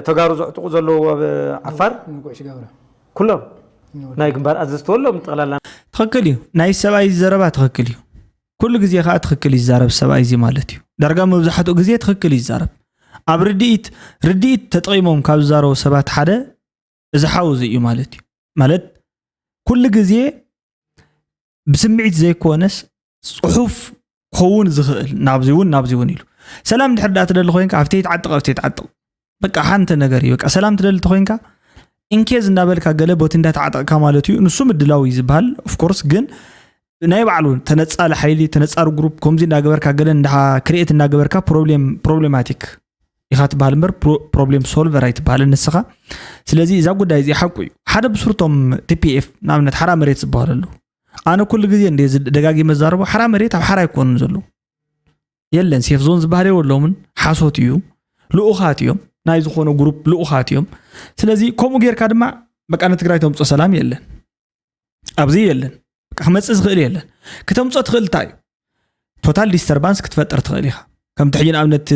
ተጋሩ ዘዕጥቑ ዘለዉ ኣብ ዓፋር ንጉዕሽ ገብረ ኩሎም ናይ ግንባር ኣዘዝቲ ወሎም ጠቕላላ ትኽክል እዩ። ናይ ሰብኣይ ዘረባ ትኽክል እዩ። ኩሉ ግዜ ከዓ ትኽክል ይዛረብ ሰብኣይ እዚ ማለት እዩ። ዳርጋ መብዛሕትኡ ግዜ ትኽክል ይዛረብ። ኣብ ርድኢት ርድኢት ተጠቒሞም ካብ ዝዛረቡ ሰባት ሓደ እዚ ሓው እዚ እዩ ማለት እዩ። ማለት ኩሉ ግዜ ብስምዒት ዘይኮነስ ፅሑፍ ክኸውን ዝኽእል ናብዚ እውን ናብዚ እውን ኢሉ ሰላም ድሕር ዳ ትደሊ ኮይንካ ኣብቲ ይትዓጥቕ ኣብቲ ይትዓጥቕ በቃ ሓንቲ ነገር እዩ። በቃ ሰላም ትደሊ ተኮይንካ ኢንኬዝ እንዳበልካ ገለ ቦቲ እንዳተዓጠቕካ ማለት እዩ። ንሱ ምድላው እዩ ዝበሃል ኦፍኮርስ። ግን ናይ ባዕሉ ተነፃሊ ሓይሊ ተነፃሪ ግሩፕ ከምዚ እንዳገበርካ ገለ እንዳ ክሪኤት እንዳገበርካ ፕሮብሌም ፕሮብሌማቲክ ኢኻ ትበሃል እምበር ፕሮብሌም ሶልቨር ኣይትበሃልን ንስኻ። ስለዚ እዛ ጉዳይ እዚኣ ሓቁ እዩ። ሓደ ብሱርቶም ቲፒኤፍ ንኣብነት ሓራ መሬት ዝበሃል ኣለዉ። ኣነ ኩሉ ግዜ እንደ ደጋጊመ ዛረቦ ሓራ መሬት ኣብ ሓራ ኣይኮኑን ዘለዉ። የለን ሴፍ ዞን ዝበሃል የብሎምን። ሓሶት እዩ። ልኡኻት እዮም። ናይ ዝኾነ ግሩፕ ልኡኻት እዮም። ስለዚ ከምኡ ጌርካ ድማ በቃ ንትግራይ ተምፅኦ ሰላም የለን። ኣብዚ የለን። በቃ ክመፅእ ዝኽእል የለን። ክተምፅኦ ትኽእል እንታይ እዩ? ቶታል ዲስተርባንስ ክትፈጥር ትኽእል ኢኻ። ከምቲ ሕጂ ንኣብነት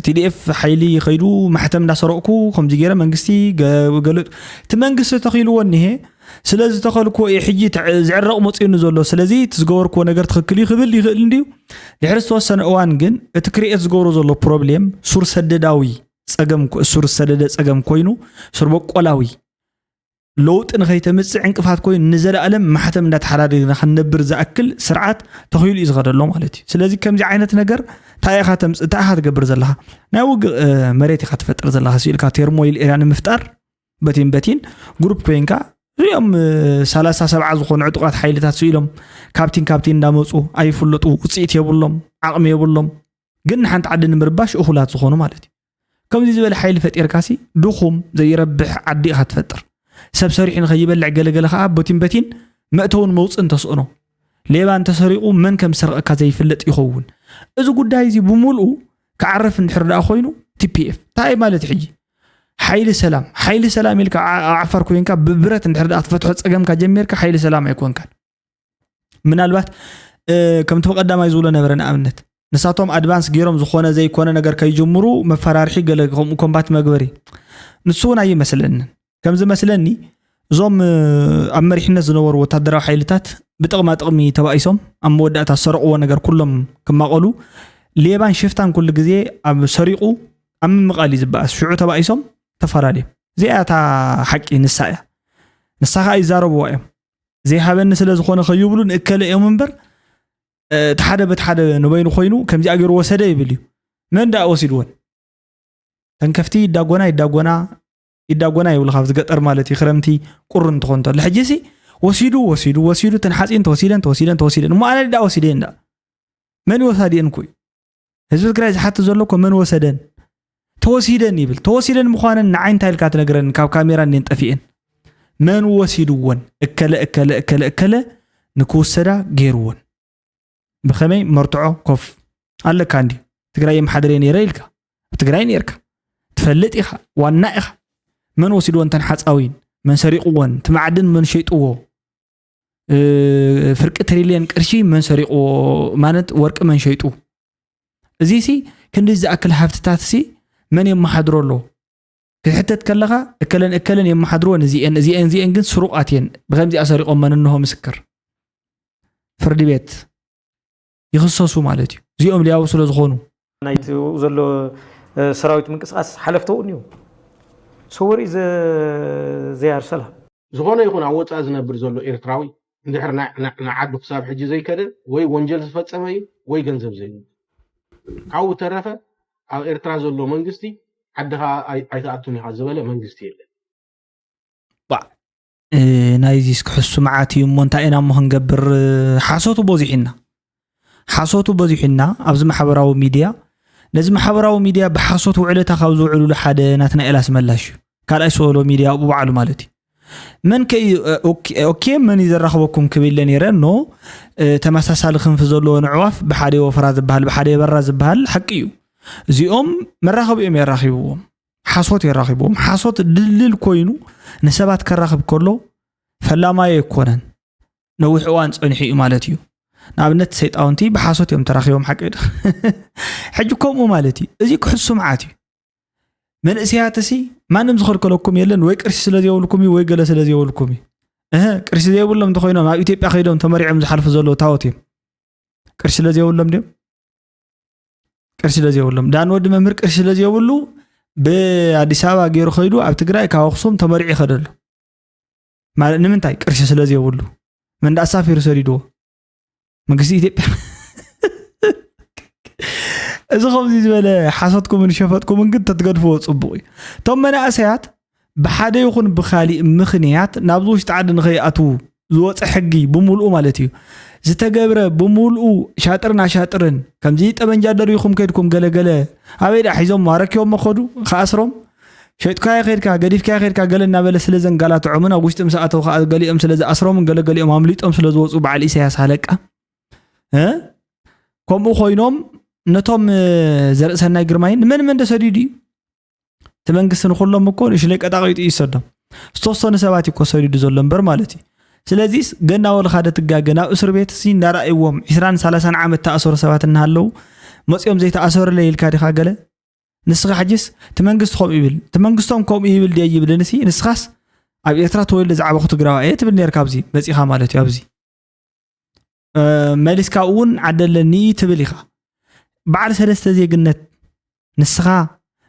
ቲዲኤፍ ሓይሊ ከይዱ ማሕተም እንዳሰረቕኩ ከምዚ ገይረ መንግስቲ ገ- ገለ እቲ መንግስቲ ተኺልዎ እኒሄ ስለ ዝተኸልኩዎ እዩ ሕጂ ተዕ- ዝዕረቕ መፅኡኒ ዘሎ ስለዚ እቲ ዝገበርኩዎ ነገር ትኽክል እዩ ክብል ይኽእል እንድዩ። ድሕሪ ዝተወሰነ እዋን ግን እቲ ክሪኤት ዝገብሮ ዘሎ ፕሮብሌም ሱር ሰደዳዊ ፀገም ኮ- ሱር ዝሰደደ ፀገም ኮይኑ ሱር በቆላዊ ለውጢ ንኸይተምፅእ ዕንቅፋት ኮይኑ ንዘለኣለም ማሕተም እንዳተሓዳደግና ክንነብር ዝኣክል ስርዓት ተኺሉ እዩ ዝኸደሎ ማለት እዩ። ስለዚ ከምዚ ዓይነት ነገር እንታይ ኢኻ ተምፅእ እንታይ ኢኻ ትገብር ዘለኻ ናይ ውግእ መሬት ኢኻ ትፈጥር ዘለኻ ስኢልካ ቴርሞይል ኤርያ ንምፍጣር በቲን በቲን ግሩፕ ኮይንካ እዚኦም ሰላሳ ሰብዓ ዝኾኑ ዕጡቓት ሓይልታት ስኢሎም ካብቲን ካብቲን እንዳመፁ ኣይፍለጡ ውፅኢት የብሎም ዓቕሚ የብሎም ግን ንሓንቲ ዓዲ ንምርባሽ እኹላት ዝኾኑ ማለት እዩ። ከምዚ ዝበለ ሓይሊ ፈጢርካሲ ድኹም ዘይረብሕ ዓዲ ኢኻ ትፈጥር። ሰብ ሰሪሑ ንኸይበልዕ ገለገለ ኸዓ ቦቲን በቲን መእተውን መውፅእን ተስእኖ። ሌባ እንተሰሪቑ መን ከም ዝሰርቐካ ዘይፍለጥ ይኸውን። እዚ ጉዳይ እዚ ብምልኡ ክዓርፍ እንድሕር ደኣ ኮይኑ ቲፒኤፍ እንታይ ማለት ሕጂ ሓይሊ ሰላም ሓይሊ ሰላም ኢልካ ኣብ ዓፋር ኮይንካ ብብረት እንድሕር ደኣ ክትፈትሖ ፀገምካ ጀሚርካ ሓይሊ ሰላም ኣይኮንካን። ምናልባት ከምቲ ብቀዳማይ ዝብሎ ነበረ ንኣብነት ንሳቶም ኣድቫንስ ገይሮም ዝኾነ ዘይኮነ ነገር ከይጅምሩ መፈራርሒ ገለ ከምኡ ኮምባት መግበሪ ንሱ እውን ኣይመስለንን ከምዝመስለኒ እዞም ኣብ መሪሕነት ዝነበሩ ወታደራዊ ሓይልታት ብጥቕማ ጥቕሚ ተባኢሶም ኣብ መወዳእታ ዝሰረቕዎ ነገር ኩሎም ክማቐሉ ሌባን ሽፍታን ኩሉ ግዜ ኣብ ሰሪቑ ኣብ ምምቓል እዩ ዝበኣስ ሽዑ ተባኢሶም ተፈላለዮም እዚኣ እታ ሓቂ ንሳ እያ ንሳ ከዓ ይዛረብዋ እዮም ዘይሃበኒ ስለ ዝኾነ ከይብሉ ንእከለ እዮም እምበር እቲ ሓደ በቲ ሓደ ንበይኑ ኮይኑ ከምዚኣ ገይሩ ወሰደ ይብል እዩ። መን ደኣ ወሲድወን? ተን ከፍቲ ይዳጎና ይዳጎና ይዳጎና ይብሉ ካብዚ ገጠር ማለት እዩ ክረምቲ ቁሪ እንትኾን እንተሎ ሕጂሲ ወሲዱ ወሲዱ ወሲዱ ተን ሓፂን ተወሲደን ተወሲደን ተወሲደን እሞ ኣነ ደኣ ወሲደየን ደኣ መን እዩ ወሳዲአን እኮ እዩ ህዝቢ ትግራይ ዝሓትት ዘሎ እኮ መን ወሰደን ተወሲደን ይብል ተወሲደን ምዃነን ንዓይ እንታይ ኢልካ ትነግረኒ ካብ ካሜራ እኔን ጠፊኤን መን ወሲድወን እከለ እከለ እከለ እከለ ንክውሰዳ ገይርወን ብኸመይ መርትዖ ኮፍ ኣለካ እንዲ ትግራይ የመሓድር እየ ነይረ ኢልካ፣ ኣብ ትግራይ ነይርካ፣ ትፈልጥ ኢኻ፣ ዋና ኢኻ። መን ወሲድዎ እንተን ሓፃዊን? መን ሰሪቕዎን? እቲ ማዕድን መን ሸይጥዎ? እ፣ ፍርቂ ትሪልየን ቅርሺ መን ሰሪቕዎ? ማለት ወርቂ መን ሸይጡ? እዚ ሲ ክንዲ ዝኣክል ሃፍትታት ሲ መን የመሓድሮ ኣሎ? ክትሕተት ከለኻ እከለን እከለን የመሓድርወን፣ እዚኤን እዚኤን እዚኤን ግን ስሩቓት እየን፣ ብኸምዚኣ ሰሪቖመን፣ እንሆ ምስክር። ፍርዲ ቤት ይኽሰሱ ማለት እዩ። እዚኦም ሊያው ስለ ዝኾኑ። ናይቲ ዘሎ ሰራዊት ምንቅስቃስ ሓለፍተኡ እዩ። ሰወር ዘያር ሰላም ዝኾነ ይኹን ኣብ ወፃኢ ዝነብር ዘሎ ኤርትራዊ እንድሕር ንዓዱ ክሳብ ሕጂ ዘይከደ ወይ ወንጀል ዝፈፀመ እዩ ወይ ገንዘብ ዘይብሉ። ካብኡ ተረፈ ኣብ ኤርትራ ዘሎ መንግስቲ ዓድኻ ኣይትኣቱን ኢኻ ዝበለ መንግስቲ የለን። ባዕ ናይዚስ ክሕሱ መዓት እዩ እሞ እንታይ ኢና እሞ ክንገብር? ሓሶቱ በዚሑና፣ ሓሶቱ በዚሑና ኣብዚ ማሕበራዊ ሚድያ። ነዚ ማሕበራዊ ሚድያ ብሓሶት ውዕለታ ካብ ዝውዕልሉ ሓደ ናትናኤል ኣስመላሽ እዩ። ካልኣይ ሶሎ ሚድያ ኣብኡ ባዕሉ ማለት እዩ። መን ከ እዩ ኦኬ መን እዩ ዘራኽበኩም ክብል ኢለ ነይረ። ኖ፣ ተመሳሳሊ ክንፊ ዘለዎ ንዕዋፍ ብሓደ ወፈራ ዝበሃል ብሓደ የበራ ዝበሃል ሓቂ እዩ። እዚኦም መራኸቢ እዮም የራኺብዎም። ሓሶት የራኺብዎም። ሓሶት ድልድል ኮይኑ ንሰባት ከራኽብ ከሎ ፈላማይ ኣይኮነን፣ ነዊሕ እዋን ጸኒሑ እዩ ማለት እዩ። ንኣብነት ሰይጣውንቲ ብሓሶት እዮም ተራኺቦም፣ ሓቂ ዶ? ሕጂ ከምኡ ማለት እዩ። እዚ ክሕሱ መዓት እዩ። መንእሰያትሲ ማንም ዝኸልከለኩም የለን፣ ወይ ቅርሲ ስለ ዘይብልኩም እዩ ወይ ገለ ስለ ዘይብልኩም እዩ። እህ ቅርሲ ዘይብሎም እንተኮይኖም ኣብ ኢትዮጵያ ከይዶም ተመሪዖም ዝሓልፉ ዘለዉ ታወት እዮም። ቅርሲ ስለ ዘይብሎም ድዮም? ቅርሲ ስለ ዘይብሎም ዳን ወዲ መምህር ቅርሲ ስለ ዘይብሉ ብኣዲስ ኣበባ ገይሩ ከይዱ ኣብ ትግራይ ካብ ኣክሱም ተመሪዑ ይኸደሉ። ማለት ንምንታይ? ቅርሲ ስለ ዘይብሉ መንዳ ኣሳፊሩ ሰዲድዎ መንግስቲ ኢትዮጵያ። እዚ ከምዚ ዝበለ ሓሶትኩምን ሸፈጥኩምን ግን ተትገድፍዎ ፅቡቅ እዩ። እቶም መናእሰያት ብሓደ ይኹን ብካሊእ ምኽንያት ናብዚ ውሽጢ ዓዲ ንኸይኣትዉ ዝወፀ ሕጊ ብምልኡ ማለት እዩ ዝተገብረ ብምልኡ ሻጥርን ኣሻጥርን ከምዚ ጠበንጃ ደሪኹም ከድኩም ገለገለ ኣበይ ዳ ሒዞም ኣረኪቦም መኸዱ ክኣስሮም ሸጥካዮ ከድካ ገዲፍካዮ ከድካ ገለ እናበለ ስለ ዘንጋላትዖምን ኣብ ውሽጢ ምስ ኣተው ከዓ ገሊኦም ስለ ዝኣስሮምን ገለገሊኦም ኣምሊጦም ስለ ዝወፁ በዓል ኢሳያስ ሃለቃ እ ከምኡ ኮይኖም ነቶም ዘርእሰናይ ግርማይን ንመን መን ደሰዲዱ እዩ እቲ መንግስቲ ንኩሎም እኮ ንእሽለይ ቀጣቂጡ እዩ ዝሰዶም ዝተወሰኑ ሰባት እዩ እኮ ሰዲዱ ዘሎ እምበር ማለት እዩ ስለዚስ ገና ወልኻ ደትጋገ ናብ እስር ቤት ሲ እንዳረኣይዎም ዒስራን ሰላሳን ዓመት ተኣሰሩ ሰባት እናሃለዉ መፅኦም ዘይተኣሰሩለይ ኢልካ ዲኻ ገለ ንስኻ ሕጅስ እቲ መንግስቲ ከምኡ ይብል እቲ መንግስቶም ከምኡ ይብል ድየ ይብልን ሲ ንስኻስ ኣብ ኤርትራ ተወልደ ዝዓበኹ ትግራዋ እየ ትብል ነርካ ኣብዚ መፂኻ ማለት እዩ ኣብዚ መሊስካ እውን ዓዲ ኣለኒ ትብል ኢኻ። በዓል ሰለስተ ዜግነት ንስኻ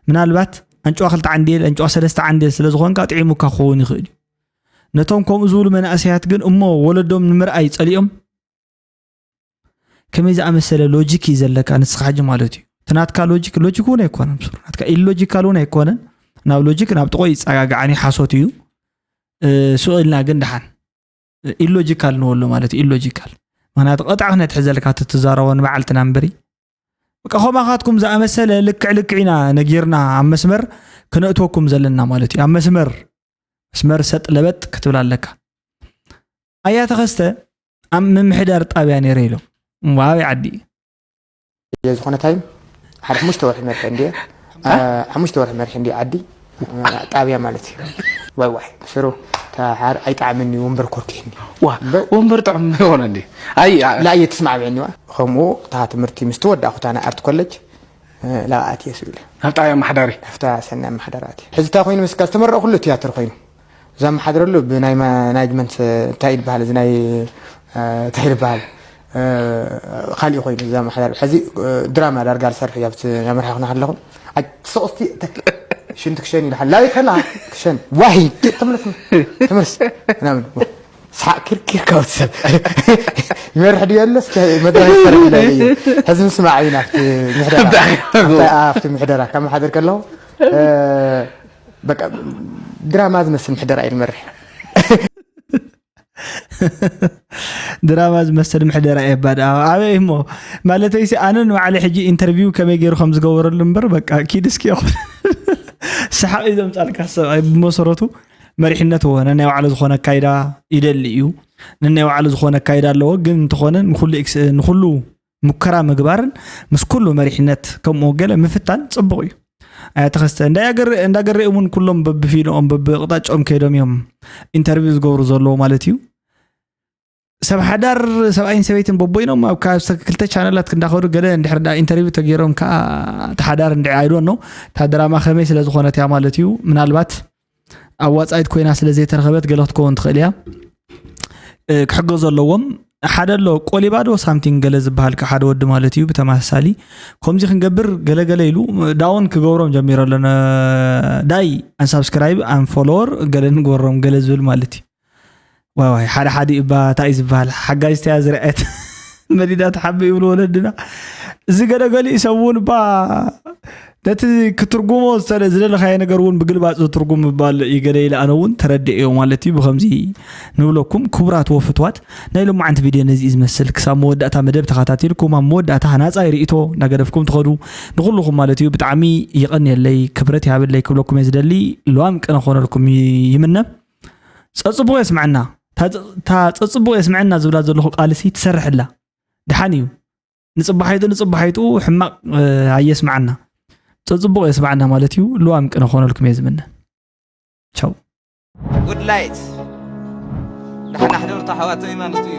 ምናልባት ኣንጭዋ ክልተ ዓንዴል ኣንጭዋ ሰለስተ ዓንዴል ስለ ዝኾንካ ጥዒሙካ ክኸውን ይኽእል እዩ። ነቶም ከምኡ ዝብሉ መናእሰያት ግን እሞ ወለዶም ንምርኣይ ጸሊኦም ከመይ ዝኣመሰለ ሎጂክ እዩ ዘለካ ንስኻ ሕጂ ማለት እዩ። እቲ ናትካ ሎጂክ ሎጂክ እውን ኣይኮነን ብሱሩ ናትካ ኢሎጂካል እውን ኣይኮነን። ናብ ሎጂክ ናብ ጥቆ ይጸጋግዓኒ ሓሶት እዩ። ስቕ ኢልና ግን ደሓን ኢሎጂካል ንበሎ ማለት እዩ ኢሎጂካል ምክንያቱ ቀጥዓ ክነትሕዘልካ እቲ ትዛረቦ ንበዓልትና እምበሪ በቃ ከማኻትኩም ዝኣመሰለ ልክዕ ልክዕ ኢና ነጊርና ኣብ መስመር ክነእትወኩም ዘለና ማለት እዩ ኣብ መስመር መስመር ሰጥ ለበጥ ክትብል ኣለካ ኣያ ተኸስተ ኣብ ምምሕዳር ጣብያ ነይረ ኢሎም እሞ ኣበይ ዓዲ እዩ ዝኾነ ታይም ሓደ ሓሙሽተ ወርሒ መርሒ እንዲ ሓሙሽተ ወርሒ መርሒ እንዲ ዓዲ ጣብያ ማለት እዩ ዋይ ዋይ ስሩ ኣይጣዕምን እዩ ወንበር ኮርኪኒ ወንበር ጥዑም ይኾነ እንዲ ኣይ ላየ ትስማዕምዕኒ ዋ ከምኡ እታ ትምህርቲ ምስ ተወዳእኩ እታ ናይ ኣርት ኮለጅ ላኣት እየ ስብለ ናብ ጣብያ ኣመሓዳሪ ኣብታ ሰናይ ኣመሓዳሪ ኣትየ ሕዚ እንታይ ኮይኑ ምስካ ዝተመረቕኩሉ ትያትር ኮይኑ እዛ መሓድረሉ ብናይ ማናጅመንት እንታይ ይበሃል እዚ ናይ እንታይ ይበሃል ካሊእ ኮይኑ እዛ መሓዳር ሕዚ ድራማ ዳርጋ ዝሰርሕ እዩ ኣብቲ ናመርሓኹና ከለኹ ኣይ ስቕ እስቲ ተክ- ሽንቲ ክሸን ይልሓል ላበይ ከላ ክሸን ዋሂ ተመለስ ተመለስ ምናምን ሰሓቅ ክርኪር ካብ ሰብ ይመርሕ ድዩ ኣሎ እስኪ መድረክ ይሰርሕ ኢለ እዩ ሕዚ ምስማዕ እዩ ናብቲ ምሕደራ ኣብቲ- ኣብቲ ምሕደራ ካብ መሓደር ከለኹ በቃ ድራማ ዝመስል ምሕደራ እዩ ዝመርሕ ድራማ ዝመሰል ምሕደራ እየ ባድኣ ኣበይ እሞ ማለተይሲ ኣነ ንባዕለ ሕጂ ኢንተርቪው ከመይ ገይሩ ከም ዝገበረሉ እምበር በቃ ኪድ እስኪ ይኹን ሰሓቕ እዩ ዘምፃልካ ሰብኣይ ብመሰረቱ መሪሕነት ዎ ነናይ ባዕሉ ዝኾነ ኣካይዳ ይደሊ እዩ ነናይ ባዕሉ ዝኾነ ኣካይዳ ኣለዎ ግን እንተኾነ ንኩሉ ንኩሉ ሙከራ ምግባርን ምስ ኩሉ መሪሕነት ከምኡ ገለ ምፍታን ጽቡቕ እዩ። ኣያተኸስተ እንዳገረእሙን ኩሎም በብፊኖኦም በብቕጣጫኦም ከይዶም እዮም ኢንተርቪው ዝገብሩ ዘለዉ ማለት እዩ። ሰብ ሓዳር ሰብኣይን ሰበይትን በቦይኖም ኣብ ካብ ክልተ ቻነላት እንዳኸዱ ገለ እንድሕር ዳ ኢንተርቪው ተገይሮም ከዓ ተሓዳር እንድዒ ኣይዶን ነው ታደራማ ከመይ ስለ ዝኾነት እያ ማለት እዩ። ምናልባት ኣዋፃኢት ኮይና ስለ ዘይተረኸበት ገለ ክትከውን ትኽእል እያ። ክሕገ ዘለዎም ሓደ ኣሎ ቆሊባዶ ሳምቲንግ ገለ ዝበሃል ሓደ ወዲ ማለት እዩ። ብተመሳሳሊ ከምዚ ክንገብር ገለገለ ኢሉ ዳውን ክገብሮም ጀሚሩ ኣሎ። ዳይ ኣንሳብስክራይብ ኣን ፎሎወር ገለ ንግበሮም ገለ ዝብል ማለት እዩ። ዋይ ዋይ ሓደ ሓደ እባ እንታይ እዩ ዝበሃል ሓጋጅ ተያ ዝርዐት መዲዳ ተሓበ ይብሉ ወለድና። እዚ ገለገሊኡ ሰብ እውን እባ ነቲ ክትርጉሞ ዝደለኻዮ ነገር እውን ብግልባፅ ዝትርጉም ምባል ይገለ ኢለ ኣነ እውን ተረድኤዮ ማለት እዩ። ብከምዚ ንብለኩም ክቡራት ወፍትዋት ናይ ሎማዓንቲ ቪድዮ ነዚ እዩ ዝመስል። ክሳብ መወዳእታ መደብ ተኸታቲልኩም ኣብ መወዳእታ ናፃ ይርእቶ እናገደፍኩም ትኸዱ ንኩልኹም ማለት እዩ። ብጣዕሚ ይቐንየለይ ክብረት ይሃበለይ ክብለኩም እየ ዝደሊ። ለዋም ቅነ ክኾነልኩም ይምነ። ፀፅቡቕ የስምዐና። እታ ፀፅቡቕ የስምዐና ዝብላ ዘለኹ ቃልሲ ትሰርሕላ ድሓን እዩ። ንፅባሓይጡ ንፅባሓይጡ ሕማቕ ኣየስምዓና። ፀፅቡቕ የስምዓና ማለት እዩ። ልዋም ቅነ ክኾነልኩም እየ ዝምነ። ቻው። ጉድ ላይት ደሓን ኣሕደርቱ ኣሕዋተይ ማለት እዩ።